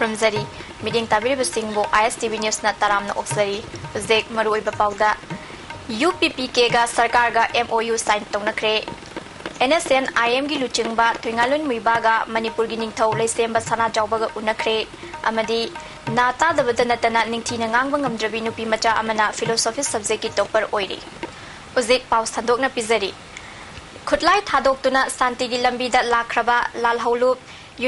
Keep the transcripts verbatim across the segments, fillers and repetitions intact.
ꯊꯝꯖꯔꯤ꯫ ꯃꯤꯠꯌꯦꯡ ꯇꯥꯕꯤꯔꯤꯕꯁꯤꯡꯕꯨ ꯑꯥꯏ ꯑꯦꯁ T V ꯅ꯭ꯌꯨꯁꯅ ꯇꯔꯥꯝꯅ ꯑꯣꯛꯆꯔꯤ꯫ ꯍꯧꯖꯤꯛ ꯃꯔꯨꯑꯣꯏꯕ ꯄꯥꯎꯗ, ꯌꯨ ꯄꯤ ꯄꯤ ꯀꯦꯒ ꯁꯔꯀꯥꯔꯒ ꯑꯦꯝ ꯑꯣ ꯌꯨ ꯁꯥꯏꯟ ꯇꯧꯅꯈ꯭ꯔꯦ꯫ ꯑꯦꯟ ꯑꯦꯁ ꯑꯦꯟ ꯑꯥꯏ ꯑꯦꯝꯒꯤ ꯂꯨꯆꯤꯡꯕ ꯊꯣꯏꯉꯥꯂꯨꯟ ꯃꯨꯏꯕꯥꯒ ꯃꯅꯤꯄꯨꯔꯒꯤ ꯅꯤꯡꯊꯧ ꯂꯩꯁꯦꯝꯕ ꯁꯅꯥꯖꯥꯎꯕꯒ ꯎꯅꯈ꯭ꯔꯦ꯫ ꯑꯃꯗꯤ ꯅꯥ ꯇꯥꯗꯕꯗ ꯅꯠꯇꯅ ꯅꯤꯡꯊꯤꯅ ꯉꯥꯡꯕ ꯉꯝꯗ꯭ꯔꯕꯤ ꯅꯨꯄꯤ ꯃꯆꯥ ꯑꯃꯅ ꯐꯤꯂꯣꯁꯣꯐꯤ ꯁꯕꯖꯦꯛꯀꯤ ꯇꯣꯞꯄꯔ ꯑꯣꯏꯔꯤ꯫ ꯍꯧꯖꯤꯛ ꯄꯥꯎ ꯁꯟꯗꯣꯛꯅ ꯄꯤꯖꯔꯤ꯫ ꯈꯨꯠꯂꯥꯏ ꯊꯥꯗꯣꯛꯇꯨꯅ ꯁꯥꯟꯇꯤꯒꯤ ꯂꯝꯕꯤꯗ ꯂꯥꯛꯈ꯭ꯔꯕ ꯂꯥꯜꯍꯧꯂꯨꯞ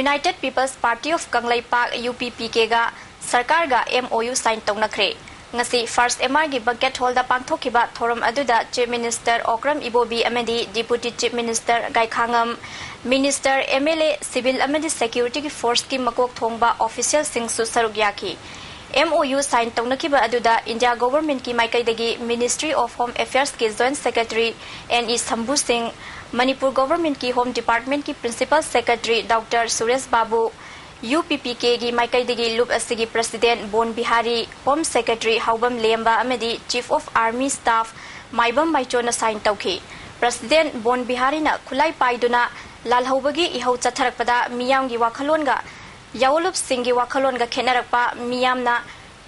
United People's Party of Kangleipak, U P P ꯀꯦꯒ ꯁꯔꯀꯥꯔꯒ ꯑꯦꯝ ꯑꯣ ꯌꯨ ꯁꯥꯏꯟ ꯇꯧꯅꯈ꯭ꯔꯦ꯫ ꯉꯁꯤ ꯐꯥꯔꯁ ꯑꯦꯝ ꯑꯥꯔꯒꯤ ꯕꯪꯀꯦꯠ ꯍꯣꯜꯗ ꯄꯥꯡꯊꯣꯛꯈꯤꯕ ꯊꯧꯔꯝ ꯑꯗꯨꯗ ꯆꯤꯐ ꯃꯤꯅꯤꯁꯇꯔ ꯑꯣꯀ꯭ꯔꯝ ꯏꯕꯣꯕꯤ ꯑꯃꯗꯤ deputy chief minister Gaikhangam, minister, M L A, civil ꯑꯃꯗꯤ ꯁꯦꯀ꯭ꯌꯨꯔꯤꯇꯤꯒꯤ ꯐꯣꯔꯁꯀꯤ ꯃꯀꯣꯛ ꯊꯣꯡꯕ ꯑꯣꯐꯤꯁꯤꯌꯦꯜꯁꯤꯡꯁꯨ ꯁꯔꯨꯛ ꯌꯥꯈꯤ꯫ ꯑꯦꯝ ꯑꯣ ꯌꯨ ꯁꯥꯏꯟ ꯇꯧꯅꯈꯤꯕ ꯑꯗꯨꯗ ꯏꯟꯗꯤꯌꯥ ꯒꯣꯚꯔꯟꯃꯦꯟꯠꯀꯤ ꯃꯥꯏꯀꯩꯗꯒꯤ ꯃꯤꯅꯤꯁꯇ꯭ꯔꯤ ꯑꯣꯐ ꯍꯣꯝ ꯑꯦꯐꯤꯌꯔꯁꯀꯤ joint secretary N E Sambu Singh, Manipur ꯒꯣꯚꯔꯟꯃꯦꯟꯠꯀꯤ ꯍꯣꯝ ꯗꯤꯄꯥꯔꯠꯃꯦꯟꯠꯀꯤ principal secretary doctor Suresh Babu, U P P ꯀꯦꯒꯤ ꯃꯥꯏꯀꯩꯗꯒꯤ ꯂꯨꯞ ꯑꯁꯤꯒꯤ president Bon Bihari, home secretary ꯍꯥꯎꯕꯝ ꯂꯦꯝꯕ ꯑꯃꯗꯤ ꯆꯤꯐ ꯑꯣꯐ ꯑꯥꯔꯃꯤ ꯁ꯭ꯇꯥꯐ ꯃꯥꯏꯕꯝ ꯃꯥꯏꯆꯣꯅ ꯁꯥꯏꯟ ꯇꯧꯈꯤ꯫ ꯄ꯭ꯔꯁꯤꯗꯦꯟꯠ ꯕꯣꯟ ꯕꯤꯍꯥꯔꯤꯅ ꯈꯨꯠꯂꯥꯏ ꯄꯥꯏꯗꯨꯅ ꯂꯥꯜꯍꯧꯕꯒꯤ ꯏꯍꯧ ꯆꯠꯊꯔꯛꯄꯗ ꯃꯤꯌꯥꯝꯒꯤ ꯋꯥꯈꯜꯂꯣꯟꯒ ꯌꯥꯑꯣꯟꯂꯨꯞꯁꯤꯡꯒꯤ ꯋꯥꯈꯜꯂꯣꯟꯒ ꯈꯦꯠꯅꯔꯛꯄ, ꯃꯤꯌꯥꯝꯅ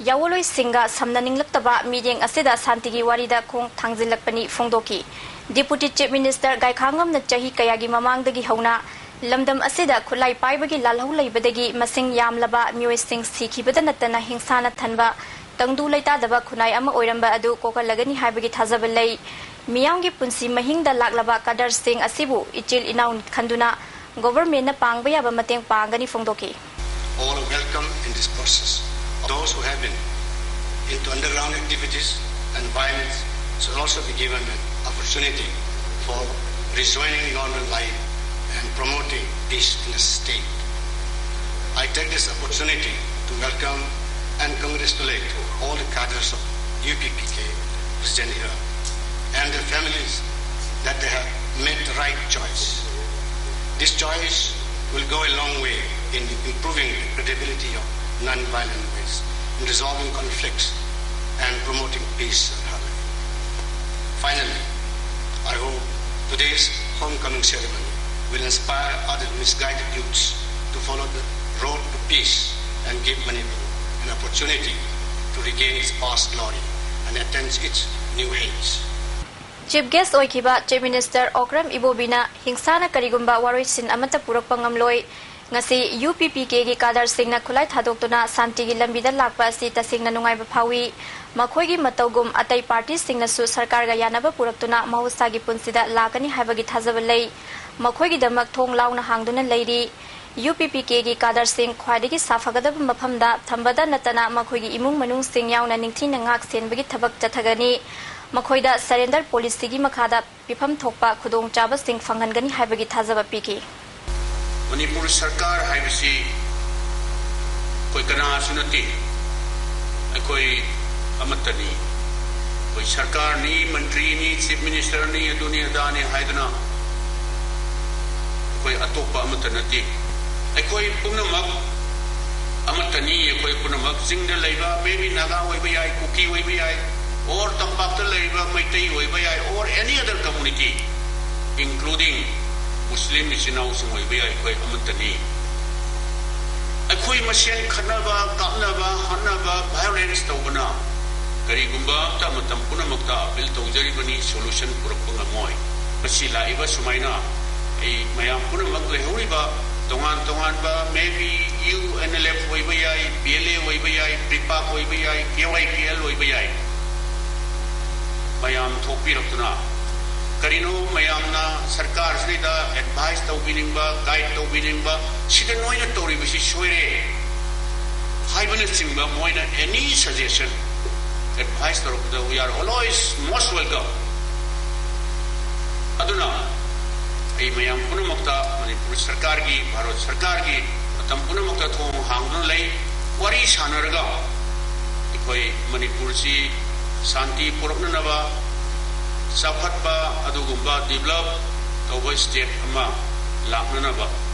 ꯌꯥꯑꯣꯟꯂꯣꯏꯁꯤꯡꯒ ꯁꯝꯅꯅꯤꯡꯂꯛꯇꯕ ꯃꯤꯠꯌꯦꯡ ꯑꯁꯤꯗ ꯁꯥꯟꯇꯤꯒꯤ ꯋꯥꯔꯤꯗ ꯈꯣꯡ ꯊꯥꯡꯖꯤꯜꯂꯛꯄꯅꯤ ꯐꯣꯡꯗꯣꯛꯈꯤ꯫ ꯗꯤꯄꯨꯇꯤ ꯆꯤꯐ ꯃꯤꯅꯤꯁꯇꯔ ꯒꯥꯏꯈꯥꯉꯝꯅ ꯆꯍꯤ ꯀꯌꯥꯒꯤ ꯃꯃꯥꯡꯗꯒꯤ ꯍꯧꯅ ꯂꯝꯗꯝ ꯑꯁꯤꯗ ꯈꯨꯠꯂꯥꯏ ꯄꯥꯏꯕꯒꯤ ꯂꯥꯜꯍꯧ ꯂꯩꯕꯗꯒꯤ ꯃꯁꯤꯡ ꯌꯥꯝꯂꯕ ꯃꯤꯑꯣꯏꯁꯤꯡ ꯁꯤꯈꯤꯕꯗ ꯅꯠꯇꯅ ꯍꯤꯡꯁꯥꯅ ꯊꯟꯕ ꯇꯪꯗꯨ ꯂꯩꯇꯥꯗꯕ ꯈꯨꯟꯅꯥꯏ ꯑꯃ ꯑꯣꯏꯔꯝꯕ ꯑꯗꯨ ꯀꯣꯛꯍꯜꯂꯒꯅꯤ ꯍꯥꯏꯕꯒꯤ ꯊꯥꯖꯕ ꯂꯩ꯫ ꯃꯤꯌꯥꯝꯒꯤ ꯄꯨꯟꯁꯤ ꯃꯍꯤꯡꯗ ꯂꯥꯛꯂꯕ ꯀꯗꯔꯁꯤꯡ ꯑꯁꯤꯕꯨ ꯏꯆꯤꯜ ꯏꯅꯥꯎ ꯈꯟꯗꯨꯅ ꯒꯣꯚꯔꯟꯃꯦꯟꯠꯅ ꯄꯥꯡꯕ ꯌꯥꯕ ꯃꯇꯦꯡ ꯄꯥꯡꯒꯅꯤ ꯐꯣꯡꯗꯣꯛꯈꯤ꯫ All are welcome in this process. Those who have been into underground activities and violence should also be given an opportunity for rejoining normal life and promoting peace in the state. I take this opportunity to welcome and congratulate all the cadres of U P P K present here and their families that they have made the right choice. This choice will go a long way in improving the credibility of non-violent ways in resolving conflicts and promoting peace and harmony. Finally, I hope today's homecoming ceremony will inspire other misguided youths to follow the road to peace and give Manipur an opportunity to regain its past glory and attain its new heights. Chief Guest ꯑꯣꯏꯈꯤꯕ Chief Minister Okram ꯏꯕꯣꯕꯤꯅ ꯍꯤꯡꯁꯥꯅ ꯀꯔꯤꯒꯨꯝꯕ ꯋꯥꯔꯣꯏꯁꯤꯟ ꯑꯃꯠꯇ ꯄꯨꯔꯛꯄ ꯉꯝꯂꯣꯏ꯫ ꯉꯁꯤ UPPKꯒꯤ ꯀꯥꯗꯔꯁꯤꯡꯅ ꯈꯨꯠꯂꯥꯏ ꯊꯥꯗꯣꯛꯇꯨꯅ ꯁꯥꯟꯇꯤꯒꯤ ꯂꯝꯕꯤꯗ ꯂꯥꯛꯄ ꯑꯁꯤ ꯇꯁꯦꯡꯅ ꯅꯨꯡꯉꯥꯏꯕ ꯐꯥꯎꯏ꯫ ꯃꯈꯣꯏꯒꯤ ꯃꯇꯧꯒꯨꯝ ꯑꯇꯩ ꯄꯥꯔꯇꯤꯁꯤꯡꯅꯁꯨ ꯁꯔꯀꯥꯔꯒ ꯌꯥꯅꯕ ꯄꯨꯔꯛꯇꯨꯅ ꯃꯍꯧꯁꯥꯒꯤ ꯄꯨꯟꯁꯤꯗ ꯂꯥꯛꯀꯅꯤ ꯍꯥꯏꯕꯒꯤ ꯊꯥꯖꯕ ꯂꯩ꯫ ꯃꯈꯣꯏꯒꯤꯗꯃꯛ ꯊꯣꯡ ꯂꯥꯎꯅ ꯍꯥꯡꯗꯨꯅ ꯂꯩꯔꯤ꯫ UPPKꯒꯤ ꯀꯥꯗꯔꯁꯤꯡ ꯈ꯭ꯋꯥꯏꯗꯒꯤ ꯁꯥꯐꯒꯗꯕ ꯃꯐꯝꯗ ꯊꯝꯕꯗ ꯅꯠꯇꯅ ꯃꯈꯣꯏꯒꯤ ꯏꯃꯨꯡ ꯃꯅꯨꯡꯁꯤꯡ ꯌꯥꯎꯅ ꯅꯤꯡꯊꯤꯅ ꯉꯥꯛ ꯁꯦꯟꯕꯒꯤ ꯊꯕꯛ ꯆꯠꯊꯒꯅꯤ꯫ ꯃꯈꯣꯏꯗ surrender policyꯒꯤ ꯃꯈꯥꯗ ꯄꯤꯐꯝ ꯊꯣꯛꯄ ꯈꯨꯗꯣꯡꯆꯥꯕꯁꯤꯡ ꯐꯪꯍꯟꯒꯅꯤ ꯍꯥꯏꯕꯒꯤ ꯊꯥꯖꯕ ꯄꯤꯈꯤ꯫ ꯃꯅꯤꯄꯨꯔ ꯁꯔꯀꯥꯔ ꯍꯥꯏꯕꯁꯤ ꯑꯩꯈꯣꯏ ꯀꯅꯥꯁꯨ ꯅꯠꯇꯦ, ꯑꯩꯈꯣꯏ ꯑꯃꯠꯇꯅꯤ꯫ ꯑꯩꯈꯣꯏ ꯁꯔꯀꯥꯔꯅꯤ, ꯃꯟꯇ꯭ꯔꯤꯅꯤ, Chief Ministerꯅꯤ, ꯑꯗꯨꯅꯤ ꯑꯗꯥꯅꯤ ꯍꯥꯏꯗꯨꯅ ꯑꯩꯈꯣꯏ ꯑꯇꯣꯞꯄ ꯑꯃꯠꯇ ꯅꯠꯇꯦ꯫ ꯑꯩꯈꯣꯏ ꯄꯨꯝꯅꯃꯛ ꯑꯃꯠꯇꯅꯤ꯫ ꯑꯩꯈꯣꯏ ꯄꯨꯝꯅꯃꯛ ꯆꯤꯡꯗ ꯂꯩꯕ, maybe ꯅꯥꯒꯥ ꯑꯣꯏꯕ ꯌꯥꯏ, ꯀꯨꯀꯤ ꯑꯣꯏꯕ ꯌꯥꯏ, or ꯇꯝꯄꯥꯛꯇ ꯂꯩꯕ ꯃꯩꯇꯩ ꯑꯣꯏꯕ ꯌꯥꯏ, or any other community, including Muslim ꯏꯆꯤꯟ ꯏꯅꯥꯎꯁꯤꯡ ꯑꯣꯏꯕ ꯌꯥꯏ, ꯑꯩꯈꯣꯏ ꯑꯃꯠꯇꯅꯤ꯫ ꯑꯩꯈꯣꯏ ꯃꯁꯦꯟ ꯈꯠꯅꯕ, ꯀꯥꯞꯅꯕ, ꯍꯥꯠꯅꯕ, violence ꯇꯧꯕꯅ ꯀꯔꯤꯒꯨꯝꯕ ꯑꯝꯇ ꯃꯇꯝ ꯄꯨꯝꯅꯃꯛꯇ appeal ꯇꯧꯖꯔꯤꯕꯅꯤ, solution ꯄꯨꯔꯛꯄ ꯉꯝꯃꯣꯏ꯫ ꯃꯁꯤ ꯂꯥꯛꯏꯕ ꯁꯨꯃꯥꯏꯅ ꯑꯩ ꯃꯌꯥꯝ ꯄꯨꯝꯅꯃꯛ ꯂꯩꯍꯧꯔꯤꯕ ꯇꯣꯉꯥꯟ ꯇꯣꯉꯥꯟꯕ, maybe UNLF ꯑꯣꯏꯕ ꯌꯥꯏ, PLA ꯑꯣꯏꯕ ꯌꯥꯏ, PREPAK ꯑꯣꯏꯕ ꯌꯥꯏ, KYKL ꯑꯣꯏꯕ ꯌꯥꯏ, ꯃꯌꯥꯝ ꯊꯣꯛꯄꯤꯔꯛꯇꯨꯅ ꯀꯔꯤꯅꯣ ꯃꯌꯥꯝꯅ ꯁꯔꯀꯥꯔꯁꯤꯗ advice ꯇꯧꯕꯤꯅꯤꯡꯕ, guide ꯇꯧꯕꯤꯅꯤꯡꯕ, ꯁꯤꯗ ꯅꯣꯏꯅ ꯇꯧꯔꯤꯕꯁꯤ ꯁꯣꯏꯔꯦ ꯍꯥꯏꯕꯅꯆꯤꯡꯕ ꯃꯣꯏꯅ any suggestion, advice ꯇꯧꯔꯛꯄꯗ we are always most welcome꯫ ꯑꯗꯨꯅ ꯑꯩ ꯃꯌꯥꯝ ꯄꯨꯝꯅꯃꯛꯇ ꯃꯅꯤꯄꯨꯔ ꯁꯔꯀꯥꯔꯒꯤ, ꯚꯥꯔꯠ ꯁꯔꯀꯥꯔꯒꯤ ꯃꯇꯝ ꯄꯨꯝꯅꯃꯛꯇ ꯊꯣꯡ ꯍꯥꯡꯗꯨꯅ ꯂꯩ꯫ ꯋꯥꯔꯤ ꯁꯥꯟꯅꯔꯒ ꯑꯩꯈꯣꯏ ꯃꯅꯤꯄꯨꯔꯁꯤ ꯁꯥꯟꯇꯤ ꯄꯨꯔꯛꯅꯅꯕ, ꯆꯥꯎꯈꯠꯄ ꯑꯗꯨꯒꯨꯝꯕ develop ꯇꯧꯕ state ꯑꯃ ꯂꯥꯛꯅꯅꯕ꯫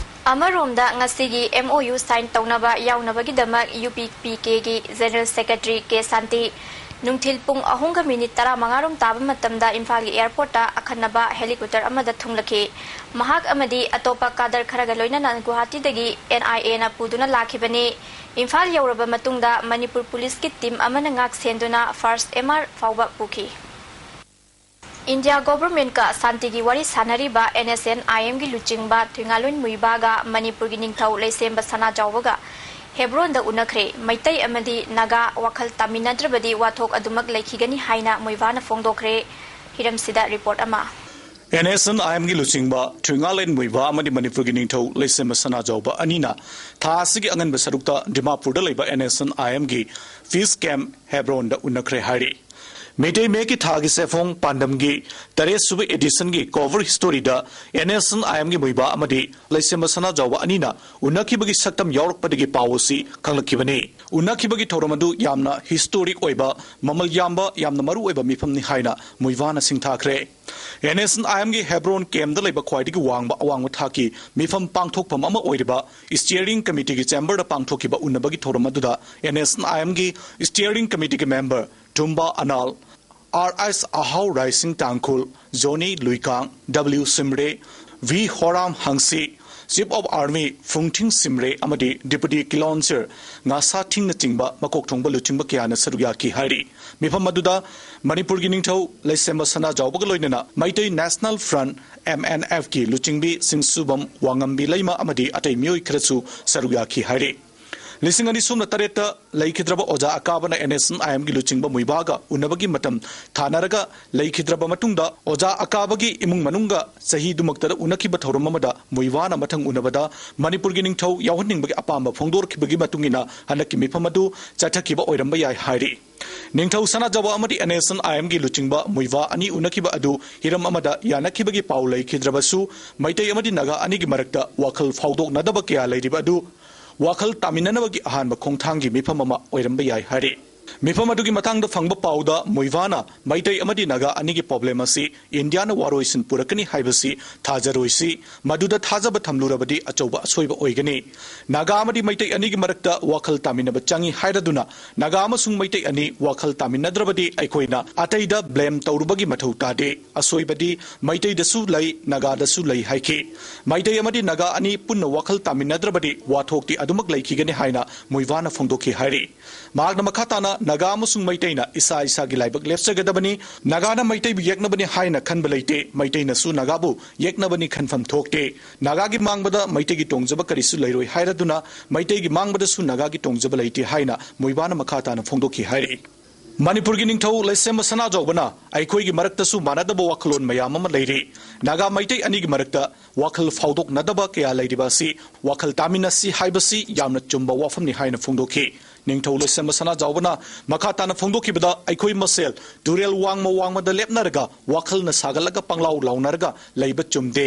ꯑꯃꯔꯣꯝꯗ ꯉꯁꯤꯒꯤ MOU sign ꯇꯧꯅꯕ ꯌꯥꯎꯅꯕꯒꯤꯗꯃꯛ UPPKꯒꯤ General Secretary ꯀꯦ ꯁꯥꯟꯇꯤ ꯅꯨꯡꯊꯤꯜ ꯄꯨꯡ ꯑꯍꯨꯝꯒ minute ꯇꯔꯥꯃꯉꯥ ꯔꯣꯝ ꯇꯥꯕ ꯃꯇꯝꯗ ꯏꯝꯐꯥꯜꯒꯤ airportꯇ ꯑꯈꯟꯅꯕ helicopter ꯑꯃꯗ ꯊꯨꯡꯂꯛꯈꯤ꯫ ꯃꯍꯥꯛ ꯑꯃꯗꯤ ꯑꯇꯣꯞꯄ ꯀꯥꯗꯔ ꯈꯔꯒ ꯂꯣꯏꯅꯅ ꯒꯨꯋꯥꯍꯥꯇꯤꯗꯒꯤ NIAꯅ ꯄꯨꯗꯨꯅ ꯂꯥꯛꯈꯤꯕꯅꯤ꯫ ꯏꯝꯐꯥꯜ ꯌꯧꯔꯕ ꯃꯇꯨꯡꯗ ꯃꯅꯤꯄꯨꯔ ꯄꯨꯂꯤꯁꯀꯤ ꯇꯤꯝ ꯑꯃꯅ ꯉꯥꯛ ꯁꯦꯟꯗꯨꯅ ꯐꯥꯔꯁ ꯑꯦꯝ ꯑꯥꯔ ꯐꯥꯎꯕ ꯄꯨꯈꯤ꯫ ꯏꯟꯗꯤꯌꯥ ꯒꯣꯚꯔꯟꯃꯦꯟꯠꯀ ꯁꯥꯟꯇꯤꯒꯤ ꯋꯥꯔꯤ ꯁꯥꯟꯅꯔꯤꯕ ꯑꯦꯟ ꯑꯦꯁ ꯑꯦꯟ ꯑꯥꯏ ꯑꯦꯝꯒꯤ ꯂꯨꯆꯤꯡꯕ ꯊꯨꯏꯉꯥꯂꯣꯏ ꯃꯨꯏꯕꯥꯒ ꯃꯅꯤꯄꯨꯔꯒꯤ ꯅꯤꯡꯊꯧ ꯂꯩꯁꯦꯝꯕ ꯁꯅꯥꯖꯥꯎꯕꯒ ꯍꯦꯕ꯭ꯔꯣꯟꯗ ꯎꯅꯈ꯭ꯔꯦ꯫ ꯃꯩꯇꯩ ꯑꯃꯗꯤ ꯅꯥꯒꯥ ꯋꯥꯈꯜ ꯇꯥꯃꯤꯟꯅꯗ꯭ꯔꯕꯗꯤ ꯋꯥꯊꯣꯛ ꯑꯗꯨꯃꯛ ꯂꯩꯈꯤꯒꯅꯤ ꯍꯥꯏꯅ ꯃꯨꯏꯕꯥꯅ ꯐꯣꯡꯗꯣꯛꯈ꯭ꯔꯦ꯫ ꯍꯤꯔꯝꯁꯤꯗ ꯔꯤꯄꯣꯔꯠ ꯑꯃ꯫ ꯑꯦꯟ ꯑꯦꯁ ꯑꯦꯟ ꯑꯥꯏ ꯑꯦꯝꯒꯤ ꯂꯨꯆꯤꯡꯕ ꯊꯨꯏꯉꯥꯂꯦꯟ ꯃꯨꯏꯕꯥ ꯑꯃꯗꯤ ꯃꯅꯤꯄꯨꯔꯒꯤ ꯅꯤꯡꯊꯧ ꯂꯩꯁꯦꯝꯕ ꯁꯅꯥꯖꯥꯎꯕ ꯑꯅꯤꯅ ꯊꯥ ꯑꯁꯤꯒꯤ ꯑꯉꯟꯕ ꯁꯔꯨꯛꯇ ꯗꯤꯃꯥꯄꯨꯔꯗ ꯂꯩꯕ ꯑꯦꯟ ꯑꯦꯁ ꯑꯦꯟ ꯑꯥꯏ ꯑꯦꯝꯒꯤ ꯐꯤꯁ ꯀꯦꯝꯞ ꯍꯦꯕ꯭ꯔꯣꯟꯗ ꯎꯅꯈ꯭ꯔꯦ ꯍꯥꯏꯔꯤ꯫ ꯃꯩꯇꯩ ꯃꯌꯦꯛꯀꯤ ꯊꯥꯒꯤ ꯆꯦꯐꯣꯡ ꯄꯥꯟꯗꯝꯒꯤ ꯇꯔꯦꯠ ꯁꯨꯕ ꯑꯦꯗꯤꯁꯟꯒꯤ cover ꯁ꯭ꯇꯣꯔꯤꯗ and S N I ꯑꯦꯝꯒꯤ ꯃꯨꯏꯕꯥ ꯑꯃꯗꯤ ꯂꯩꯁꯦꯝꯕ ꯁꯅꯥꯖꯥꯎꯕ ꯑꯅꯤꯅ ꯎꯅꯈꯤꯕꯒꯤ ꯁꯛꯇꯝ ꯌꯥꯎꯔꯛꯄꯗꯒꯤ ꯄꯥꯎ ꯑꯁꯤ ꯈꯪꯂꯛꯈꯤꯕꯅꯤ꯫ ꯎꯅꯈꯤꯕꯒꯤ ꯊꯧꯔꯝ ꯑꯗꯨ ꯌꯥꯝꯅ ꯍꯤꯁꯇꯣꯔꯤꯛ ꯑꯣꯏꯕ, ꯃꯃꯜ ꯌꯥꯝꯕ, ꯌꯥꯝꯅ ꯃꯔꯨ ꯑꯣꯏꯕ ꯃꯤꯐꯝꯅꯤ ꯍꯥꯏꯅ ꯃꯨꯏꯕꯥꯅ ꯁꯤꯡꯊꯥꯈ꯭ꯔꯦ꯫ ꯑꯦꯟ ꯑꯦꯁ ꯑꯦꯟ ꯑꯥꯏ ꯑꯦꯝꯒꯤ ꯍꯦꯕ꯭ꯔꯣꯟ ꯀꯦꯝꯗ ꯂꯩꯕ ꯈ꯭ꯋꯥꯏꯗꯒꯤ ꯋꯥꯡꯕ ꯑꯋꯥꯡꯕ ꯊꯥꯛꯀꯤ ꯃꯤꯐꯝ ꯄꯥꯡꯊꯣꯛꯐꯝ ꯑꯃ ꯑꯣꯏꯔꯤꯕ ꯁ꯭ꯇꯤꯌꯔꯤꯡ ꯀꯃꯤꯇꯤꯒꯤ ꯆꯦꯝꯕꯔꯗ ꯄꯥꯡꯊꯣꯛꯈꯤꯕ ꯎꯅꯕꯒꯤ ꯊꯧꯔꯝ ꯑꯗꯨꯗ ꯑꯦꯟ ꯑꯦꯁ ꯑꯦꯟ ꯑꯥꯏ ꯑꯦꯝꯒꯤ ꯁ꯭ꯇꯤꯌꯔꯤꯡ ꯀꯃꯤꯇꯤꯒꯤ ꯃꯦꯝꯕꯔ ꯇꯨꯝꯕꯥ Anal, R H Ahao Raising Tangkhul, Johnny Luikang, W Simre, V Horam ꯍꯪꯁꯤ, chief of army Phungthing Simre ꯑꯃꯗꯤ ꯗꯤꯄꯨꯇꯤ ꯀꯤꯂꯣꯟꯁꯤꯔ ꯉꯥꯁꯥꯊꯤꯡꯅꯆꯤꯡꯕ ꯃꯀꯣꯛ ꯊꯣꯡꯕ ꯂꯨꯆꯤꯡꯕ ꯀꯌꯥꯅ ꯁꯔꯨꯛ ꯌꯥꯈꯤ ꯍꯥꯏꯔꯤ꯫ ꯃꯤꯐꯝ ꯑꯗꯨꯗ ꯃꯅꯤꯄꯨꯔꯒꯤ ꯅꯤꯡꯊꯧ ꯂꯩꯁꯦꯝꯕ ꯁꯅꯥꯖꯥꯎꯕꯒ ꯂꯣꯏꯅꯅ Meitei national front, M N ꯑꯦꯐꯀꯤ ꯂꯨꯆꯤꯡꯕꯤ ꯁꯤꯡꯁꯨꯕꯝ ꯋꯥꯉꯝꯕꯤ ꯂꯩꯃ ꯑꯃꯗꯤ ꯑꯇꯩ ꯃꯤꯑꯣꯏ ꯈꯔꯁꯨ ꯁꯔꯨꯛ ꯌꯥꯈꯤ ꯍꯥꯏꯔꯤ꯫ ꯂꯤꯁꯤꯡ ꯑꯅꯤ ꯁꯨꯞꯅ ꯇꯔꯦꯠꯇ ꯂꯩꯈꯤꯗ꯭ꯔꯕ ꯑꯣꯖꯥ ꯑꯀꯥꯕꯅ ꯑꯦꯟ ꯑꯦꯁ ꯑꯦꯟ ꯑꯥꯏ ꯑꯦꯝꯒꯤ ꯂꯨꯆꯤꯡꯕ ꯃꯨꯏꯕꯥꯒ ꯎꯅꯕꯒꯤ ꯃꯇꯝ ꯊꯥꯅꯔꯒ ꯂꯩꯈꯤꯗ꯭ꯔꯕ ꯃꯇꯨꯡꯗ, ꯑꯣꯖꯥ ꯑꯀꯥꯕꯒꯤ ꯏꯃꯨꯡ ꯃꯅꯨꯡꯒ ꯆꯍꯤꯗꯨꯃꯛꯇꯗ ꯎꯅꯈꯤꯕ ꯊꯧꯔꯝ ꯑꯃꯗ ꯃꯨꯏꯕꯥꯅ ꯃꯊꯪ ꯎꯅꯕꯗ ꯃꯅꯤꯄꯨꯔꯒꯤ ꯅꯤꯡꯊꯧ ꯌꯥꯎꯍꯟꯅꯤꯡꯕꯒꯤ ꯑꯄꯥꯝꯕ ꯐꯣꯡꯗꯣꯔꯛꯈꯤꯕꯒꯤ ꯃꯇꯨꯡ ꯏꯟꯅ ꯍꯟꯗꯛꯀꯤ ꯃꯤꯐꯝ ꯑꯗꯨ ꯆꯠꯊꯈꯤꯕ ꯑꯣꯏꯔꯝꯕ ꯌꯥꯏ ꯍꯥꯏꯔꯤ꯫ ꯅꯤꯡꯊꯧ ꯁꯅꯥꯖꯥꯎꯕ ꯑꯃꯗꯤ ꯑꯦꯟ ꯑꯦꯁ ꯑꯦꯟ ꯑꯥꯏ ꯑꯦꯝꯒꯤ ꯂꯨꯆꯤꯡꯕ ꯃꯨꯏꯕꯥ ꯑꯅꯤ ꯎꯅꯈꯤꯕ ꯑꯗꯨ ꯍꯤꯔꯝ ꯑꯃꯗ ꯌꯥꯅꯈꯤꯕꯒꯤ ꯄꯥꯎ ꯂꯩꯈꯤꯗ꯭ꯔꯕꯁꯨ, ꯃꯩꯇꯩ ꯑꯃꯗꯤ ꯅꯥꯒꯥ ꯑꯅꯤꯒꯤ ꯃꯔꯛꯇ ꯋꯥꯈꯜ ꯐꯥꯎꯗꯣꯛꯅꯗꯕ ꯀꯌꯥ ꯂꯩꯔꯤꯕ ꯑꯗꯨ ꯋꯥꯈꯜ ꯇꯥꯃꯤꯟꯅꯅꯕꯒꯤ ꯑꯍꯥꯟꯕ ꯈꯣꯡꯊꯥꯡꯒꯤ ꯃꯤꯐꯝ ꯑꯃ ꯑꯣꯏꯔꯝꯕ ꯌꯥꯏ ꯍꯥꯏꯔꯤ꯫ ꯃꯤꯐꯝ ꯑꯗꯨꯒꯤ ꯃꯇꯥꯡꯗ ꯐꯪꯕ ꯄꯥꯎꯗ ꯃꯨꯏꯚꯥꯅ ꯃꯩꯇꯩ ꯑꯃꯗꯤ ꯅꯥꯒꯥ ꯑꯅꯤꯒꯤ problem ꯑꯁꯤ ꯏꯟꯗꯤꯌꯥꯅ ꯋꯥꯔꯣꯏꯁꯤꯟ ꯄꯨꯔꯛꯀꯅꯤ ꯍꯥꯏꯕꯁꯤ ꯊꯥꯖꯔꯣꯏꯁꯤ꯫ ꯃꯗꯨꯗ ꯊꯥꯖꯕ ꯊꯝꯂꯨꯔꯕꯗꯤ ꯑꯆꯧꯕ ꯑꯁꯣꯏꯕ ꯑꯣꯏꯒꯅꯤ꯫ ꯅꯥꯒꯥ ꯑꯃꯗꯤ ꯃꯩꯇꯩ ꯑꯅꯤꯒꯤ ꯃꯔꯛꯇ ꯋꯥꯈꯜ ꯇꯥꯃꯤꯟꯅꯕ ꯆꯪꯏ ꯍꯥꯏꯔꯗꯨꯅ ꯅꯥꯒꯥ ꯑꯃꯁꯨꯡ ꯃꯩꯇꯩ ꯑꯅꯤ ꯋꯥꯈꯜ ꯇꯥꯃꯤꯟꯅꯗ꯭ꯔꯕꯗꯤ ꯑꯩꯈꯣꯏꯅ ꯑꯇꯩꯗ blame ꯇꯧꯔꯨꯕꯒꯤ ꯃꯊꯧ ꯇꯥꯗꯦ꯫ ꯑꯁꯣꯏꯕꯗꯤ ꯃꯩꯇꯩꯗꯁꯨ ꯂꯩ, ꯅꯥꯒꯥꯗꯁꯨ ꯂꯩ ꯍꯥꯏꯈꯤ꯫ ꯃꯩꯇꯩ ꯑꯃꯗꯤ ꯅꯥꯒꯥ ꯑꯅꯤ ꯄꯨꯟꯅ ꯋꯥꯈꯜ ꯇꯥꯃꯤꯟꯅꯗ꯭ꯔꯕꯗꯤ ꯋꯥꯊꯣꯛꯇꯤ ꯑꯗꯨꯃꯛ ꯂꯩꯈꯤꯒꯅꯤ ꯍꯥꯏꯅ ꯃꯨꯏꯚꯥꯅ ꯐꯣꯡꯗꯣꯛꯈꯤ ꯍꯥꯏꯔꯤ꯫ ꯃꯍꯥꯛꯅ ꯃꯈꯥ ꯇꯥꯅ ꯅꯥꯒꯥ ꯑꯃꯁꯨꯡ ꯃꯩꯇꯩꯅ ꯏꯁꯥ ꯏꯁꯥꯒꯤ ꯂꯥꯏꯕꯛ ꯂꯦꯞꯆꯒꯗꯕꯅꯤ꯫ ꯅꯥꯒꯥꯅ ꯃꯩꯇꯩꯕꯨ ꯌꯦꯛꯅꯕꯅꯤ ꯍꯥꯏꯅ ꯈꯟꯕ ꯂꯩꯇꯦ꯫ ꯃꯩꯇꯩꯅꯁꯨ ꯅꯥꯒꯥꯕꯨ ꯌꯦꯛꯅꯕꯅꯤ ꯈꯟꯐꯝ ꯊꯣꯛꯇꯦ꯫ ꯅꯥꯒꯥꯒꯤ ꯃꯥꯡꯕꯗ ꯃꯩꯇꯩꯒꯤ ꯇꯣꯡꯖꯕ ꯀꯔꯤꯁꯨ ꯂꯩꯔꯣꯏ ꯍꯥꯏꯔꯗꯨꯅ ꯃꯩꯇꯩꯒꯤ ꯃꯥꯡꯕꯗꯁꯨ ꯅꯥꯒꯥꯒꯤ ꯇꯣꯡꯖꯕ ꯂꯩꯇꯦ ꯍꯥꯏꯅ ꯃꯨꯏꯚꯥꯅ ꯃꯈꯥ ꯇꯥꯅ ꯐꯣꯡꯗꯣꯛꯈꯤ ꯍꯥꯏꯔꯤ꯫ ꯃꯅꯤꯄꯨꯔꯒꯤ ꯅꯤꯡꯊꯧ ꯂꯩꯁꯦꯝꯕ ꯁꯅꯥꯖꯥꯎꯕꯅ ꯑꯩꯈꯣꯏꯒꯤ ꯃꯔꯛꯇꯁꯨ ꯃꯥꯟꯅꯗꯕ ꯋꯥꯈꯜꯂꯣꯟ ꯃꯌꯥꯝ ꯑꯃ ꯂꯩꯔꯤ꯫ ꯅꯥꯒꯥ ꯃꯩꯇꯩ ꯑꯅꯤꯒꯤ ꯃꯔꯛꯇ ꯋꯥꯈꯜ ꯐꯥꯎꯗꯣꯛꯅꯗꯕ ꯀꯌꯥ ꯂꯩꯔꯤꯕ ꯑꯁꯤ ꯋꯥꯈꯜ ꯇꯥꯃꯤꯟꯅꯁꯤ ꯍꯥꯏꯕꯁꯤ ꯌꯥꯝꯅ ꯆꯨꯝꯕ ꯋꯥꯐꯝꯅꯤ ꯍꯥꯏꯅ ꯐꯣꯡꯗꯣꯛꯈꯤ꯫ ꯅꯤꯡꯊꯧ ꯂꯩꯁꯦꯝꯕ ꯁꯅꯥꯖꯥꯎꯕꯅ ꯃꯈꯥ ꯇꯥꯅ ꯐꯣꯡꯗꯣꯛꯈꯤꯕꯗ, ꯑꯩꯈꯣꯏ ꯃꯁꯦꯜ ꯇꯨꯔꯦꯜ ꯋꯥꯡꯃ ꯋꯥꯡꯃꯗ ꯂꯦꯞꯅꯔꯒ ꯋꯥꯈꯜꯅ ꯁꯥꯒꯠꯂꯒ ꯄꯪꯂꯥꯎ ꯂꯥꯎꯅꯔꯒ ꯂꯩꯕ ꯆꯨꯝꯗꯦ꯫